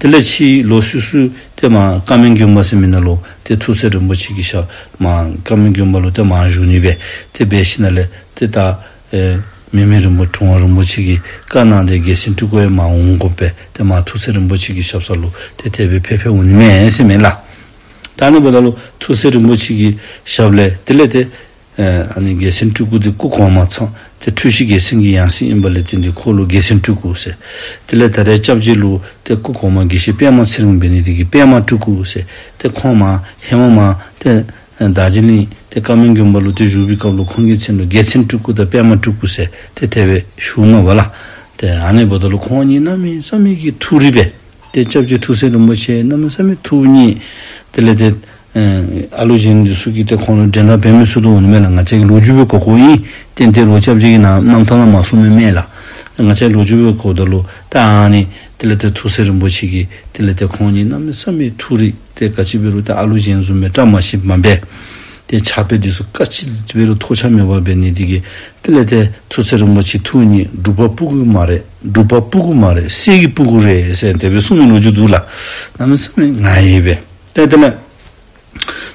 དེ་ལས་ཕྱིའི་ལོག་སུ་སུ་ཏེ་མར་ཀ་མན་དགོན་པ་ཟེར་མི་ནང་ལུ་ཏེ་ཐུགས་སྲས་རིན་པོ་ཆེ་གི་ཞབས་མར་ཀ་མན་དགོན་པ་ལུ་ཏེ་མར་བཞུགས་ནི་སྦེ་ཏེ་འབད་ཞིནམ་ལས་ཏེ་ད་ཨེ་མེ་མེ་རིན་པོ་གྲུབ་དབང་རིན་པོ་ཆེ་གིས་བཀའ་གནང་སྟེ་རྒྱལ་མཚན་སྤྲུལ་སྐུ་ཡང་མར་འོང་དགོ་པས། ཏེ་མར་ཐུགས་སྲས་རིན་པོ་ཆེ་གི་ཞབས་ས་ལུ་ཏེ་དེ་སྦེ་ཕེབས་ཕེབས་འོང་ནི་མས་ཟེར་མས་ལགས། ད་ཨ་ནི་འབདཝ་ད་ལུ་ཐུགས་སྲས་རིན་པོ་ཆེ་གི་ཞབས་ལས་དེ་ལས་ཏེ་ཨེ་ཨ་ནི་རྒྱལ་མཚན་སྤྲུལ་སྐུ་འདི་སྐུ་གོང་མ་ཚང་ཏེ་འཁྲུལ་ཞིག་རྒྱལ་མཚན་གྱི་ཡང་སྲིད་ཨིན་པ་ལས་བརྟེན་ཏེ་ཁོ་ལུ་རྒྱལ་མཚན་སྤྲུལ་སྐུ་ཟེར། དེ་ལས་ད་རེས་སྐྱབས་རྗེ་ལུ་ཏེ་སྐུ་གོང་མ་དགེ་བཤེས་པདྨ་ཚེ་རིང་འབད་ནི་དེ་གིས་པདྨ་སྤྲུལ་སྐུ་ཟེར། ཏེ་ཁོང་མར་ཧེ་མ་མར་ཏེ་ཨེ་རྡོ་རྗེ་གླིང་ཏེ་ཀ་མན་དགོན་པ་ལུ་ཏེ་བཞུགས་པའི་སྐབས་ལུ་ཁོང་གི་མཚན་ལུ་རྒྱལ་མཚན་སྤྲུལ་སྐུ་དང་པདྨ་སྤྲུལ་སྐུ་ཟེར་ཏེ་དེ་སྦེ་ཞུཝ་མས་པ་ལགས། ཏེ་ཨ་ནི་འབདཝ་ད་ལུ་ཁོང་གཉིས་གནམ་མེད་ས་མེད་ཀྱི་ཐུགས་རིག་སྦེ་ཏེ་སྐྱབས་རྗེ་ཐུགས་སྲས་རིན་པོ་ཆེ་གནམ་མེད་ས་མེད་ཐུགས་མཉེས། དེ་ལས་ཏེ་ཨེ་ཨ་ལུ་གཞན་འདི་ཚུ་གིས་ཏེ་ཁོང་ལུ་འགྲན་ཟླ་འབད་མི་ཚུགས་དོ་འོང་ནི་མས་ལགས། ང་བཅས་ཀྱིས་ལོ་རྒྱུས་སྦེ་གོ་གོཝ་ཨིན། ཏན་ཏན་རོགས་སྐྱབས་རྗེ་གིས་ནཱ་རྣམ་ཐར་ནང་མར་གསུངས་མི་མེན་ལགས། ང་བཅས་ལོ་རྒྱུས་སྦེ་གོཝ་ད་ལུ་ད་ཨ་ནི་དེ་ལས་ཏེ་ཐུགས་སྲས་རིན་པོ་ཆེ་གིས་དེ་ལས་ཏེ་ཁོང་གཉིས་གནམ་མེད་ས་མེད་ཐུགས་རིག་སྟེ་ག་ཅི་འབད་རུང་ཏེ་ཨ་ལུ་གཞན་བཟུམ་སྦེ་བཀྲ་མ་ཤིསཔ་མ་འབད། ཏེ་ཕྱག་དཔེ་འདི་ཚུ་ག་ཅི་འབད་རུང་ཐོགས་ཆགས་མེད་པར་འབད་ནི་དེ་གིས་དེ་ལས་ཏེ་ཐུགས་སྲས་རིན་པོ་ཆེ་ཐུགས་མཉེས། འབྲུག་པ་སྤུ་གུ་མ་རེད། འབྲུག་པ་སྤུ་གུ་མ་རེད། སྲས་ཀྱི་སྤུ་གུ་རེད་ཟེར་དེ་སྦེ་གསུངས་མི་ལོ་རྒྱུས་འདུག་ལགས། གནམ་མེད་ས་མེད་ངར་ཡིད་སྦེ། ཏེ་དེ་ལས་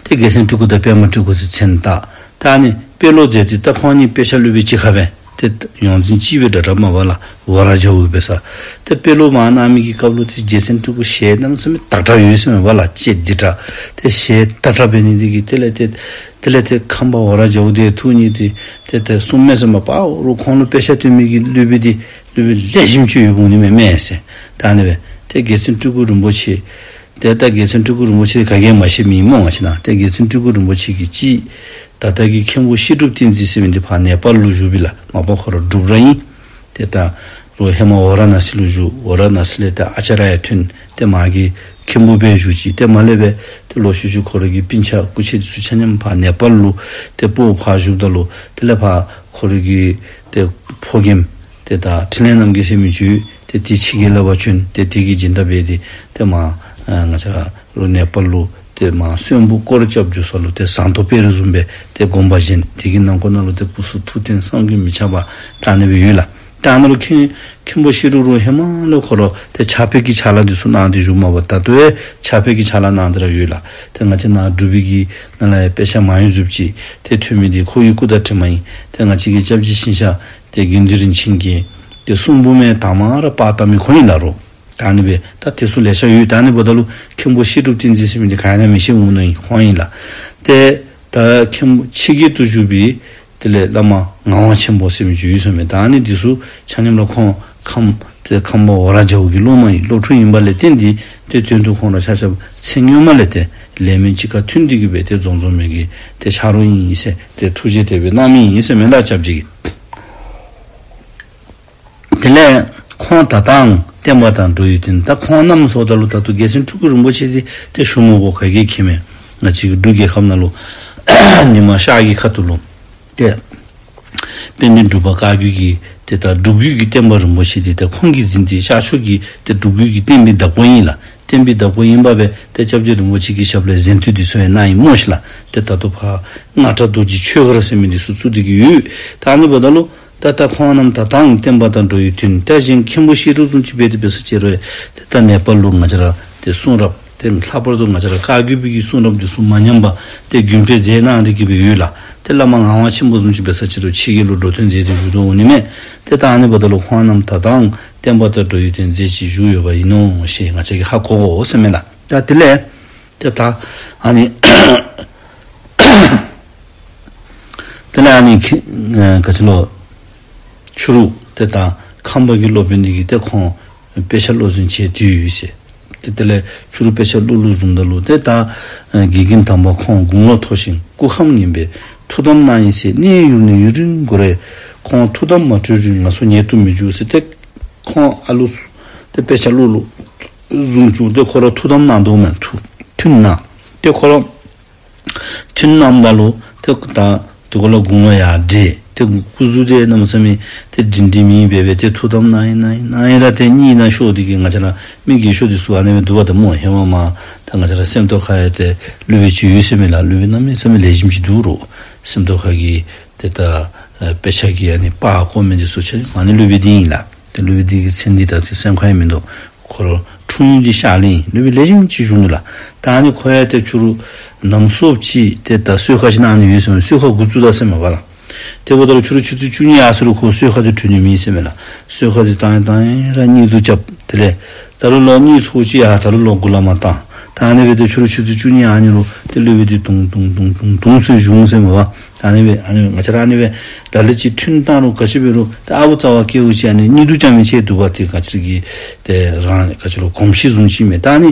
ཏེ་རྒྱལ་མཚན་སྤྲུལ་སྐུ་དང་པདྨ་སྤྲུལ་སྐུ་ཟེར་མཚན་བཏགས། ད་ཨ་ནི་དཔེ་ཀློག་མཛད་དེ་ད་ཁོང་གཉིས་དཔེ་ཆ་སློབ་དཔོན་གཅིག་ཁར་སྦེ་ཏེ་ཡོངས་འཛིན་གཅིག་སྦེ་འདྲ་འདྲ་མས་པ་ལགས། ཝ་ར་རྒྱལ་པོ་འབད་ས། ཏེ་དཔེ་ཀློག་མར་གནང་མི་གི་སྐབས་ལུ་ཏེ་རྒྱལ་མཚན་སྤྲུལ་སྐུ་ཞལ་གནམ་མེད་ས་མེད་དྲག་དྲག་ཡོད་ཟེར་མས་པ་ལགས། ལྕེ་ལྡིར་དྲགས། ཏེ་ཞལ་དྲག་དྲག་འབད་ནི་དེ་གིས་དེ་ལས་ཏེ་དེ་ལས་ཏེ་ཁམས་པ་ཝ་ར་རྒྱལ་པོ་དེ་ཐུགས་མཉེས་ཏེ་ཏེ་ཏེ་གསུངམ་མས་ཟེར་མས་པ། ཨོ་རོགས་ཁོང་ལུ་དཔེ་ཆ་སྟོན་མི་གི་སློབ་དཔོན་དེ་སློབ་དཔོན་ལེགས་ཤོམ་ཅིག་ཡོདཔ་འོང་ནི་མས་མས་ཟེར། ད་ཨ་ནི་སྦེ་ཏེ་རྒྱལ་མཚན་སྤྲུལ་སྐུ་རིན་པོ་ཆེ་ཏེ་ད་རྒྱལ་མཚན་སྤྲུལ་སྐུ་རིན་པོ་ཆེ་ག་གིས་མ་ཤེས་མི་སྨོ། ང་བཅས་ནཱ་ཏེ་རྒྱལ་མཚན་སྤྲུལ་སྐུ་རིན་པོ་ཆེ་གི་གཅིག་ད་ལྟ་གི་མཁན་པོ་བཤད་སྒྲུབ་བསྟན་འཛིན་ཟེར་མི་འདི་ཕར་ནེ་པཱལ་ལུ་བཞུགས་པས་ལགས། མ་པ་ཁོ་ར་འབྲུག་པ་ར་ཨིན། ཏེ་ད་རུང་ཧེ་མ་ཝ་ར་ཎ་སི་ལུ་བཞུགས། ཝ་ར་ཎ་སི་ལས་ཏེ་ཨ་ཙཱརྱ་ཐོན། ཏེ་མ་གི་མཁན་པོ་སྦེ་བཞུགས་ཅི། ཏེ་མ་ལས་སྦེ་ཏེ་ལོག་ཤུལ་ཤུལ་ཁོ་ར་གི་སྤུན་ཆ་སྐུ་མཆེད་འདི་ཚུ་ཆ་མཉམ་ཕར་ནེ་པཱལ་ལུ་ཏེ་སྤོ་ཕར་བཞུགསཔ་ད་ལུ་དེ་ལས་ཕར་ཁོ་ར་གི་ཏེ་ཕོ་རྒནམ་ཏེ་ད་འཕྲིན་ལས་རྣམ་རྒྱལ་ཟེར་མི་ཅིག་ཡོད། ཏེ་དེ་ཕྱི་རྒྱལ་ལུ་ཕར་བྱོན། ཏེ་དེ་གིས་སྦྱིན་བདག་འབད་དེ་ཏེ་མར་ཨ་ང་བཅས་ར་ལུ་ནེ་པཱལ་ལུ་ཏེ་མར་གསོན་པོ་སྐོར་རྐྱབ་འགྱོ་ས་ལུ་ཏེ་ཟངས་མདོག་དཔལ་རི་བཟུམ་སྦེ་ཏེ་དགོངས་པ་བཞེས། དེ་གི་ནང་འཁོད་ནང་ལུ་ཏེ་སྐུ་གསུང་ཐུགས་རྟེན་བསམ་གྱིས་མི་ཁྱབ་པ་ད་ཨ་ནི་སྦེ་ཡོད་ལགས། ད་ཨ་ནཱ་ལུ་མཁན་མཁན་པོ་ཤེས་རབ་རུང་ཧེ་མ་ལས་ཁོ་ར་ཏེ་ཕྱག་དཔེ་གི་ཕྱག་ལཱ་འདི་ཚུ་གནང་སྟེ་བཞུགས་མས་པ། ད་ལྟོ་ཡང་ཕྱག་དཔེ་གི་ཕྱག་ལཱ་གནང་སྟེ་ར་ཡོད་ལགས། ཏེ་ང་བཅས་ནཱ་འབྲུག་པའི་གི་ནང་ལུ་ཡང་དཔེ་ཆ་མང་རབས་ཅིག་ཏེ་ཐོན་མི་འདི་ཁོ་གི་སྐུ་དང་གྲིབ་མ་ཨིན། ཏེ་ང་བཅས་ཀྱི་སྐྱབས་རྗེ་ཞིང་གཤེགས་ཏེ་དགེ་འདུན་རིན་ཆེན་གྱི་ཏེ་གསུང་འབུམ་ཡང་དང་པ་ར་པར་བཏབ་མི་ཁོ་ཨིན་ལགས་རོ། ད་ཨ་ནི་སྦེ་ད་དེ་ཚུ་ལེ་ཤ་ཡོད། ད་ཨ་ནི་འབདཝ་ད་ལུ་མཁན་པོ་ཤེས་རབ་བསྟན་འཛིན་ཟེར་མི་འདི་ག་ཡང་མི་ཤེས་འོང་མནོ་ཡི། ཁོང་ཨིན་ལགས། ཏེ་ད་མཁན་ཕྱི་རྒྱལ་དུ་བཞུགས་པའི་དེ་ལས་བླ་མ་ངག་དབང་ཆེན་པོ་ཟེར་མི་ཅིག་ཡོད་ཟེར་མས། ད་ཨ་ནི་འདི་ཚུ་ཆ་མཉམ་ར་ཁོང་ཁམས་ཏེ་ཁམས་པ་འོ་ར་རྒྱལ་པོ་གི་སློབ་མ་ཨིན། སློབ་ཕྲུག་ཨིན་པ་ལས་བརྟེན་ཏེ་ཏེ་དོན་དུ་ཁོང་ར་ཆ་ཁྱབ་ཚེ་སྔོན་མ་ལས་ཏེ་ལས་སྨོན་གཅིག་ཁར་མཐུན་ཏེ་གི་སྦེ་ཏེ་འཛོམས་འཛོམས་མི་གི་ཏེ་ཆ་རོགས་ཨིན་ཟེར་ཏེ་ཐུགས་རྗེ་དེ་སྦེ་གནང་མི་ཨིན་ཟེར་མས་ལགས། སྐྱབས་རྗེ་གིས། དེ་ལས་ཁོང་ད་ལྟའང་བསྟན་པ་དང་འགྲོ་བའི་དོན། ད་ཁོང་རྣམས་ཟེརཝ་ད་ལུ་ད་ལྟོ་རྒྱལ་མཚན་སྤྲུལ་སྐུ་རིན་པོ་ཆེ་འདི་ཏེ་བཞུགས་མི་གོ་ག་གིས་མཁྱེན་མས། ང་བཅས་ཀྱི་འབྲུག་རྒྱལ་ཁབ་ནང་ལུ་ཉི་མ་ཤར་གྱི་ཁ་ཐུག་ལུ་ཏེ་དཔལ་ལྡན་འབྲུག་པ་བཀའ་བརྒྱུད་ཀྱི་ཏེ་ད་སྒྲུབ་བརྒྱུད་ཀྱི་བསྟན་པ་རིན་པོ་ཆེ་འདི་ཏེ་ཁོང་གིས་འཛིན་ཏེ་ཤར་ཕྱོགས་ཀྱི་ཏེ་སྒྲུབ་བརྒྱུད་ཀྱི་བསྟན་པའི་བདག་པོ་ཨིན་ལགས། བསྟན་པའི་བདག་པོ་ཨིན་པ་སྦེ་ཏེ་སྐྱབས་རྗེ་རིན་པོ་ཆེ་གི་ཞབས་ལས་གཟེངས་བསྟོད་འདི་ཚུ་ཡང་གནང་ཡི་སྨོ་ཤིག་ལགས། ཏེ་ད་ལྟོ་ཕར་སྔགས་གྲྭ་རྡོ་རྗེ་ཆོས་སྒར་ཟེར་མི་འདི་ཚུ་བཙུགས་ཏེ་གི་ཡོད། ད་ཨ་ནི་འབདཝ་ད་ལུ་ད་ལྟ་ཁོང་རྣམས་ད་ལྟའང་བསྟན་པ་དང་འགྲོ་བའི་དོན། ད་གཞན་མཁན་པོ་ཤེས་རབ་བཟུམ་ཅིག་འབད་དེ་འབད་ས་ཅིག་རུང་ཏེ་ད་ནེ་པཱལ་ལུ་ང་བཅས་ར་ཏེ་གསུང་རབ་ཏེ་ལྷག་པར་དུ་ང་བཅས་ར་བཀའ་བརྒྱུད་པའི་གི་གསུང་རབ་འདི་ཚུ་མ་ཉམས་པར་ཏེ་རྒྱུན་སྤེལ་མཛད་གནང་སྟེ་གི་སྦེ་ཡོད་ལགས། ཏེ་བླ་མ་ངག་དབང་ཆེན་པོ་བཟུམ་ཅིག་འབད་ས་ཅིག་རུང་ཕྱི་རྒྱལ་ལུ་འགྲོ་དོན་མཛད་དེ་བཞུགས་དོ་འོང་ནི་མས། ཏེ་ད་ཨ་ནི་འབདཝ་ད་ལུ་ཁོང་རྣམས་ད་ལྟའང་བསྟན་པ་དང་འགྲོ་བའི་དོན་མཛད་ཅིང་བཞུགས་ཡོདཔ་ཨིན་ནོ་ཞེས་ང་བཅས་ཀྱིས་ཧ་གོ་དགོ་ཟེར་མས་ལགས། ད་དེ་ལས་ཏེ་ད་ཨ་ནི་དེ་ལས་ཨ་ནི་ཁྱེད་ཨ་ག་ཅི་ལོ་ཕྱི་རུ་ཏེ་ད་ཁམས་པ་གི་སློབ་དཔོན་འདི་གིས་ཏེ་ཁོང་དཔེ་ཆ་ཀློག་འཛིན་བྱེད་དུས་ཟེར། ཏེ་དེ་ལས་ཕྱི་རུ་དཔེ་ཆ་ཀློག་ཀློག་བཟུམ་ད་ལུ་ཏེ་ད་ཨ་དགེ་རྒན་དམ་པ་ཁོང་དགུང་ལོ་མཐོ་ཞིང་སྐུ་ཁམས་ངན་པས་ཐུགས་དམ་གནང་ཡི་ཟེར། གནས་ཡུལ་ནས་ཡུན་རིང་འགོར་རས་ཁོང་ཐུགས་དམ་མ་གྲོལ་རིང་ང་སོ་ཉལ་དུ་མི་འཇུག་ཟེར། ཏེ་ཁོང་ཨ་ལུ་ཏེ་དཔེ་ཆ་ཀློག་ཀློག་བཟུམ་ཅིག་ཏེ་ཁོ་ར་ཐུགས་དམ་གནང་དོ་མས། ཐུགས་ཐུན་གནང་། ཏེ་ཁོ་ར་ཐུན་གནངམ་ད་ལུ་ཏེ་ད་དེ་ཁོ་ལུ་དགུང་ལོ་ཡར་བགྲེས། ཏེ་སྐུ་གཟུགས་འདི་གནམ་མེད་ས་མེད་ཏེ་སྒྲིང་སྒྲིང་མེདཔ་སྦེ་ཏེ་ཐུགས་དམ་གནང་ཡི་གནང་ཡི་གནང་ཡི་ར་ཏེ་གཉིད་ནང་ཤོར་ཏེ་གི་ང་བཅས་ར་མི་རྒས་ཤོས་འདི་ཚུ་ཨ་ནི་སྦེ་འདུག་པ་ད་སྨོ། ཧེ་མ་མ་ད་ང་བཅས་ར་སེམས་རྟོགས་ཁ་ཡང་ཏེ་སློབ་དཔོན་ཅིག་ཡོད་ཟེར་མས་ལགས། སློབ་དཔོན་གནམ་མེད་ས་མེད་ལེགས་ཤོམ་ཅིག་འདུག་རོ། སེམས་རྟོགས་ཁ་གི་ཏེ་ད་ཨ་དཔེ་ཆ་གི་ཨ་ནི་པར་བརྐོ་མི་འདི་ཚུ་ཆ་མཉམ་ཨ་ནི་སློབ་དཔོན་འདི་ཨིན་ལགས། ཏེ་སློབ་དཔོན་འདི་གི་མཚན་འདི་ད་ཏེ་སེམས་ཁར་ཡང་མིན་འདུག། ཁོ་ར་འཁྲུངས་ཡུལ་འདི་ཤར་གླིང་། སློབ་དཔོན་ལེགས་ཤོམ་ཅིག་བཞུགས་ནུག་ལགས། ད་ཨ་ནི་ཁོ་ཡང་ཏེ་ཕྱི་རུ་ནམ་སོར་ཅིག་ཏེ་ད་གསོལ་ཁ་ཅིག་གནང་ནི་ཡོད་ཟེར་མས། གསོལ་ཁ་འགོ་བཙུགས་ད་ཟེར་མས་པ་ལགས། དེ་འབདཝ་ད་ལུ་ཕྱི་རུ་ཆུ་ཚོད་བཅུ་གཉིས་ཡར་སོ་རུང་ཁོ་གསོལ་ཁ་འདི་གྲོལ་ནི་མེད་ཟེར་མས་ལགས། གསོལ་ཁ་འདི་བཏང་ཡི་བཏང་ཡི་ར་གཉིད་དུ་རྐྱབ། དེ་ལས་ད་རུང་ལོག་གཉིད་སོར་ཅིག་ཡར་ད་རུང་ལོག་འགོ་ལས་མར་བཏང་། ད་ཨ་ནི་སྦེ་ཏེ་ཕྱི་རུ་ཆུ་ཚོད་བཅུ་གཉིས་ཡར་ནི་ལུ་ཏེ་སློབ་དཔོན་འདི་དུང་དུང་དུང་དུང་དུང་ཟེར་བཞུགས་ཟེར་མས་པ། ད་ཨ་ནི་སྦེ་ཨ་ནི་ང་བཅས་ར་ཨ་ནི་སྦེ་ལ་ལུ་ཅིག་ཐུན་བཏང་རུང་ག་ཅི་འབད་རུང་ད་ཨ་བུ་རྩ་བ་སྐྱེ་བོ་ཅིག་ཨ་ནི་གཉིད་དུ་རྐྱབ་མི་ཅིག་འདུག་པ། ཏེ་ག་ཅི་གི་ཏེ་རང་ག་ཅི་ལོ་གོམས་གཤིས་བཟུམ་ཅིག་མས། ད་ཨ་ནི་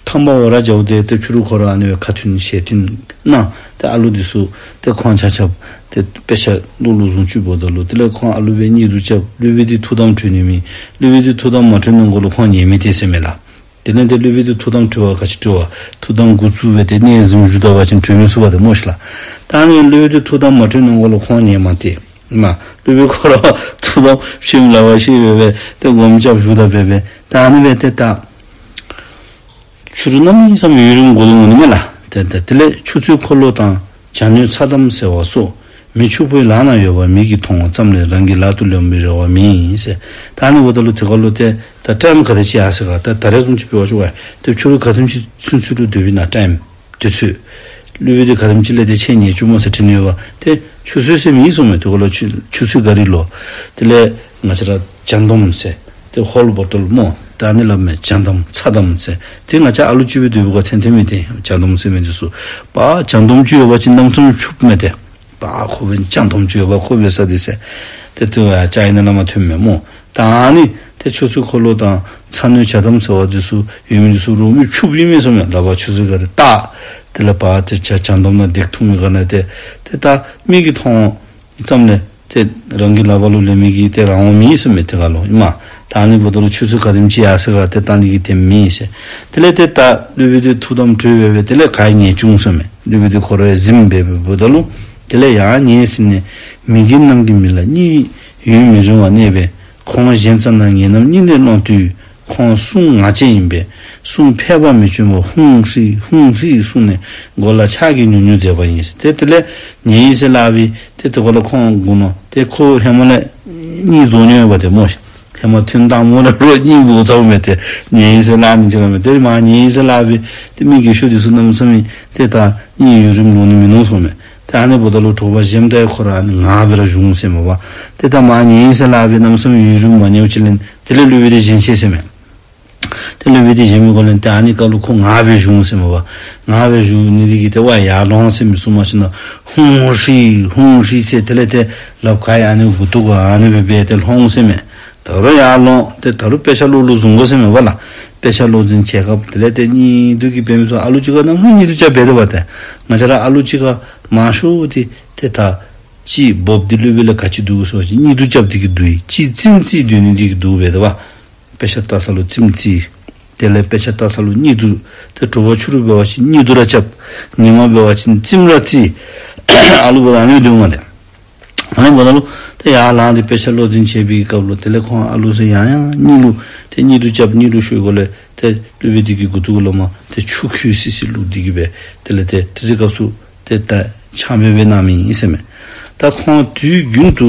ཁམས་པ་འོ་ར་རྒྱལ་པོ་འདི་ཏེ་ཕྱི་རུ་ཁོ་ར་ཨ་ནི་སྦེ་ཁ་ཐུན་ཞལ་ཐུན་གནང་། ཏེ་ཨ་ལུ་འདི་ཚུ་ཏེ་ཁོང་ཆ་ཁྱབ་ཏེ་དཔེ་ཆ་ཀློག་ཀློག་བཟུམ་ཅིག་འབདཝ་ད་ལུ་དེ་ལས་ཁོང་ཨ་ལུ་སྦེ་གཉིད་དུ་རྐྱབ། སློབ་དཔོན་འདི་ཐུགས་དམ་གྲོལ་ནི་མེད། སློབ་དཔོན་འདི་ཐུགས་དམ་མ་གྲོལ་གནང་གོ་ལུ་ཁོང་ཉལ་མི་སྟེར་ཟེར་མས་ལགས། དེ་ལས་ཏེ་སློབ་དཔོན་འདི་ཐུགས་དམ་གྲོལ་བ་ག་ཅི་གྲོལ་བ། ཐུགས་དམ་འགོ་བཙུགས་སྦེ་ཏེ་གནས་གཟིམ་བཞུགས་ད་པ་ཅིན་གྲོལ་མི་ཚུགས་པ་ཏེ་སྨོ་ཤིག་ལགས། ད་ཨ་ནི་སློབ་དཔོན་འདི་ཐུགས་དམ་མ་གྲོལ་གནང་གོ་ལུ་ཁོང་ཉལ་མ་སྟེར། མ་སློབ་དཔོན་ཁོ་ར་ཐུགས་དམ་ཤེས་ལ་བ་ཤེས་སྦེ་སྦེ་ཏེ་སྒོམ་རྐྱབ་བཞུགས་ད་སྦེ་སྦེ་ད་ཨ་ནི་སྦེ་ཏེ་ད་ཕྱི་རུ་གནམ་མེད་ས་མེད་ཡུན་རིང་འགོར་འོང་ནི་མས་ལགས། ཏེ་ཏེ་དེ་ལས་ཆུ་ཚོད་འཁོར་ལོ་དང་བྱ་སྣོད་ཚྭ་དམ་ཟེར་བ་སོགས་མི་ཕྱུག་པོའི་ལག་ན་ཡོད་པ་མིག་གིས་མཐོང་བ་ཙམ་ལས་རང་གི་ལག་ཏུ་ལོན་པའི་རེ་བ་མེད་ཟེར། ད་ཨ་ནི་འབདཝ་ད་ལུ་དེ་ཁར་ལུ་ཏེ་ད་ཊའིམ་ག་དེ་ཅིག་ཡར་སོ་ག། ད་ད་རེས་བཟུམ་ཅིག་འབད་བ་ཅིན་ཏེ་ཕྱི་རུ་ག་དེམ་ཅིག་ཚུན་ཚོད་ལུ་སྡོད་པས་ན་ཊའིམ་དུས་ཚོད། སློབ་དཔོན་འདི་ག་དེམ་ཅིག་ལས་ཏེ་ཁྱེད་ཉལ་བཅུག་སྨོ་ཟེར་དྲི་ནི་ཡོད་པ། ཏེ་ཆུ་ཚོད་ཟེར་མེད་ཟེར་མས། དེ་ཁར་ལུ་ཆུ་ཆུ་ཚོད་ག་རི་ལོ། དེ་ལས་ང་བཅས་ར་བྱ་དོམ་ཟེར། ཏེ་ཧོལ་བོ་ཊལ་སྨོ། ད་ཨ་ནི་སླབ་མས། བྱ་དོམ་ཚྭ་དམ་ཟེར། ཏེ་ང་བཅས་ཨ་ལུ་ཅིག་སྦེ་སྡོད་པའི་སྐབས་ཐོན་ཐོན་མི་འདི་བྱ་དོམ་ཟེར་མི་འདི་ཚུ། པ་བྱ་དོམ་ཅིག་ཡོད་པ་ཅིན་གནམ་མེད་ས་མེད་ཕྱུགཔོ་མས་ཏེ། པ་ཁོ་སྦེ་བྱ་དོམ་ཅིག་ཡོད་པ་ཁོ་འབད་ས་འདི་ཟེར། ཏེ་ཏེ་ཨ་ཅའི་ནང་ལས་མར་ཐོན་མས་སྨོ། ད་ཨ་ནི་ཏེ་ཆུ་ཚོད་འཁོར་ལོ་དང་ཚྭ་སྣོད་བྱ་དོམ་ཟེར་བ་འདི་ཚུ་ཡོད་མི་འདི་ཚུ་རོགས་མི་ཕྱུགཔོ་ཨིན་མས་ཟེར་མས། ལག་པར་ཆུ་ཚོད་ག་རི་བཏགས། དེ་ལས་པ་ཏེ་བྱ་བྱ་དོམ་ནང་བརྡེག་འཐུང་མི་ག་ནི་ཏེ་ཏེ་ད་མིག་གིས་མཐོང་ཙམ་ལས་ཏེ་རང་གི་ལག་པར་ལུ་ལེན་མི་གི་ཏེ་རང་དབང་མེད་ཟེར་མས། དེ་ཁར་ལུ་ཨིན་མས། ད་ཨ་ནི་འབདཝ་ད་ལུ་ཆུ་ཚོད་ག་དེམ་ཅིག་ཡར་སོ་ག་ཏེ་བལྟ་ནི་གི་དེམ་མེད་ཟེར། དེ་ལས་ཏེ་ད་སློབ་དཔོན་འདི་ཐུགས་དམ་གྲོལ་སྦེ་སྦེ་དེ་ལས་ག་ཡང་ཉལ་བཅུག་ཟེར་མས། སློབ་དཔོན་འདི་ཁོ་ར་ཡང་གཟིམ་སྦེ་སྦེ་འབདཝ་ད་ལུ་དེ་ལས་ཡང་ཉལ་ཟིན་ནས་མི་རྒན་རྣམས་ཀྱི་མིག་ལ་གཉིད་ཡུན་མི་རིང་བ་གནས་པས། ཁོང་གཞན་ཙམ་ན་ངེད་རྣམས་གཉིད་ལས་ལོངས་དུས་ཁོང་གསུང་ངག་ཅན་ཡིན་པས་གསུང་ཕལ་པ་མི་འབྱོན་པར་ཧཱུྃ་ཧྲཱིཿཧཱུྃ་ཧྲཱིཿ་གསུངས་ནས་མགོ་ལ་ཕྱག་གིས་ཉུག་ཉུག་མཛད་པ་ཡིན། ཏེ་དེ་ལས་ཉལ་ཡི་ཟེར་སླབ་པས། ཏེ་དེ་ཁར་ལུ་ཁོང་དགུང་ལོ་ཏེ་ཁོ་ཧེ་མ་ལས་ གཉིད་རྫོགས་ནི་ཡོདཔ་ཏེ་སྨོ་ཤིག། ཧེ་མ་ཐུན་བཏང་མོ་ལ་རོགས་གཉིད་རྫོགས་ཚརཝ་མས། ཏེ་ཉལ་ཡི་ཟེར་སླབ་ནི་ཅིག་ར་མས། ཏེ་མ་ཉལ་ཡི་ཟེར་སླབ་སྦེ་ཏེ་མི་རྒས་ཤོས་འདི་ཚུ་གནམ་མེད་ས་མེད་ཏེ་ད་གཉིད་ཡུན་རིངམོ་ལོང་ནི་མིན་ནུག་གསུངམ་མས། ཏེ་ཨ་ནི་འབདཝ་ད་ལུ་དྲོ་པ་བཞེངསམ་ད་ཡང་ཁོ་ར་ཨ་ནི་ངར་སྦེ་ར་བཞུགས་ཟེར་མས་པ། ཏེ་ད་མ་ཉལ་ཡི་ཟེར་སླབ་སྦེ་གནམ་མེད་ས་མེད་ཡུན་རིངམོ་མ་ཉལཝ་ཅིག་ལས་དེ་ལས་སློབ་དཔོན་འདི་བཞེངས་ཅི་ཟེར་མས། ཏེ་སློབ་དཔོན་འདི་བཞེངས་མི་གོ་ལས་ཏེ་ཨ་ནི་སྐབས་ལུ་ཁོ་ངར་སྦེ་བཞུགས་ཟེར་མས་པ། ངར་སྦེ་བཞུགས་ནི་འདི་གིས་ཏེ་ཝ་ཡར་ལོང་ཟེར་མི་གསུངམ་མ་གཞི་ན་ཧཱུྃ་ཧྲཱིཿཧཱུྃ་ཧྲཱིཿཟེར་དེ་ལས་ཏེ་ལགཔ་ཁ་ཡང་ཨ་ནི་མགུ་ཏོ་གུ་ཨ་ནི་སྦེ་འབད་དེ་ལྷོང་ཟེར་མས། ད་རུང་ཡར་ལོང་། ཏེ་ད་རུང་དཔེ་ཆ་ཀློག་ལུ་བཟུང་དགོ་ཟེར་མས་པ་ལགས། དཔེ་ཆ་ཀློག་འཛིན་བྱེད་སྐབས་དེ་ལས་ཏེ་གཉིད་དུ་གི་འབད་མི་ཚུ་ཨ་ལུ་ཅིག་ཁར་གནམ་མེད་ས་མེད་གཉིད་དུ་རྐྱབ་འབད་དོ་བ་ཏེ། ང་བཅས་ར་ཨ་ལུ་ཅིག་ཁར་མང་ཤོས་འདི་ཏེ་ད་གཅིག་འབོབ་སྟེ་སློབ་དཔོན་ལས་ག་ཅི་འདུག་ཟེར་བ་ཅིན་གཉིད་དུ་རྐྱབ་སྟེ་གི་འདུག་ཡི། གཅིག་རྩེདམོ་རྩེ་སྡོད་ནི་འདི་གིས་འདུག་འབད་དོ་བ། དཔེ་ཆ་ལྟ་ས་ལུ་རྩེདམོ་རྩེ། དེ་ལས་དཔེ་ཆ་ལྟ་ས་ལུ་གཉིད་དུ། ཏེ་དྲོ་པ་ཕྱི་རུ་འབད་བ་ཅིན་གཉིད་དུ་ར་རྐྱབ། ཉིན་མ་འབད་བ་ཅིན་རྩེདམོ་ར་རྩེ། ཨ་ལུ་འབདཝ་ད་ཨ་ནི་སྡོད་འོང་ལགས། ཨ་ནི་འབདཝ་ད་ལུ་ཏེ་ཡར་ལངས་ཏེ་དཔེ་ཆ་ཀློག་འཛིན་བྱེད་པའི་སྐབས་ལུ་དེ་ལས་ཁོང་ཨ་ལུ་ཚུ་ཡང་ཡང་གཉིད་ལུ་ཏེ་གཉིད་དུ་རྐྱབ། གཉིད་ལུ་ཤོར་གོ་ལས་ཏེ་སློབ་དཔོན་འདི་གི་མགུ་ཏོ་གུ་ལོག་མར་ཏེ་ཆུ་ཁོལ་སི་སི་བླུགས་ཏེ་གི་སྦེ་དེ་ལས་ཏེ་དེ་ཚེ་སྐབས་སུ་ཏེ་ད་ཆ་མེད་སྦེ་གནང་མི་ཨིན་ཟེར་མས། ད་ཁོང་དུས་རྒྱུན་དུ་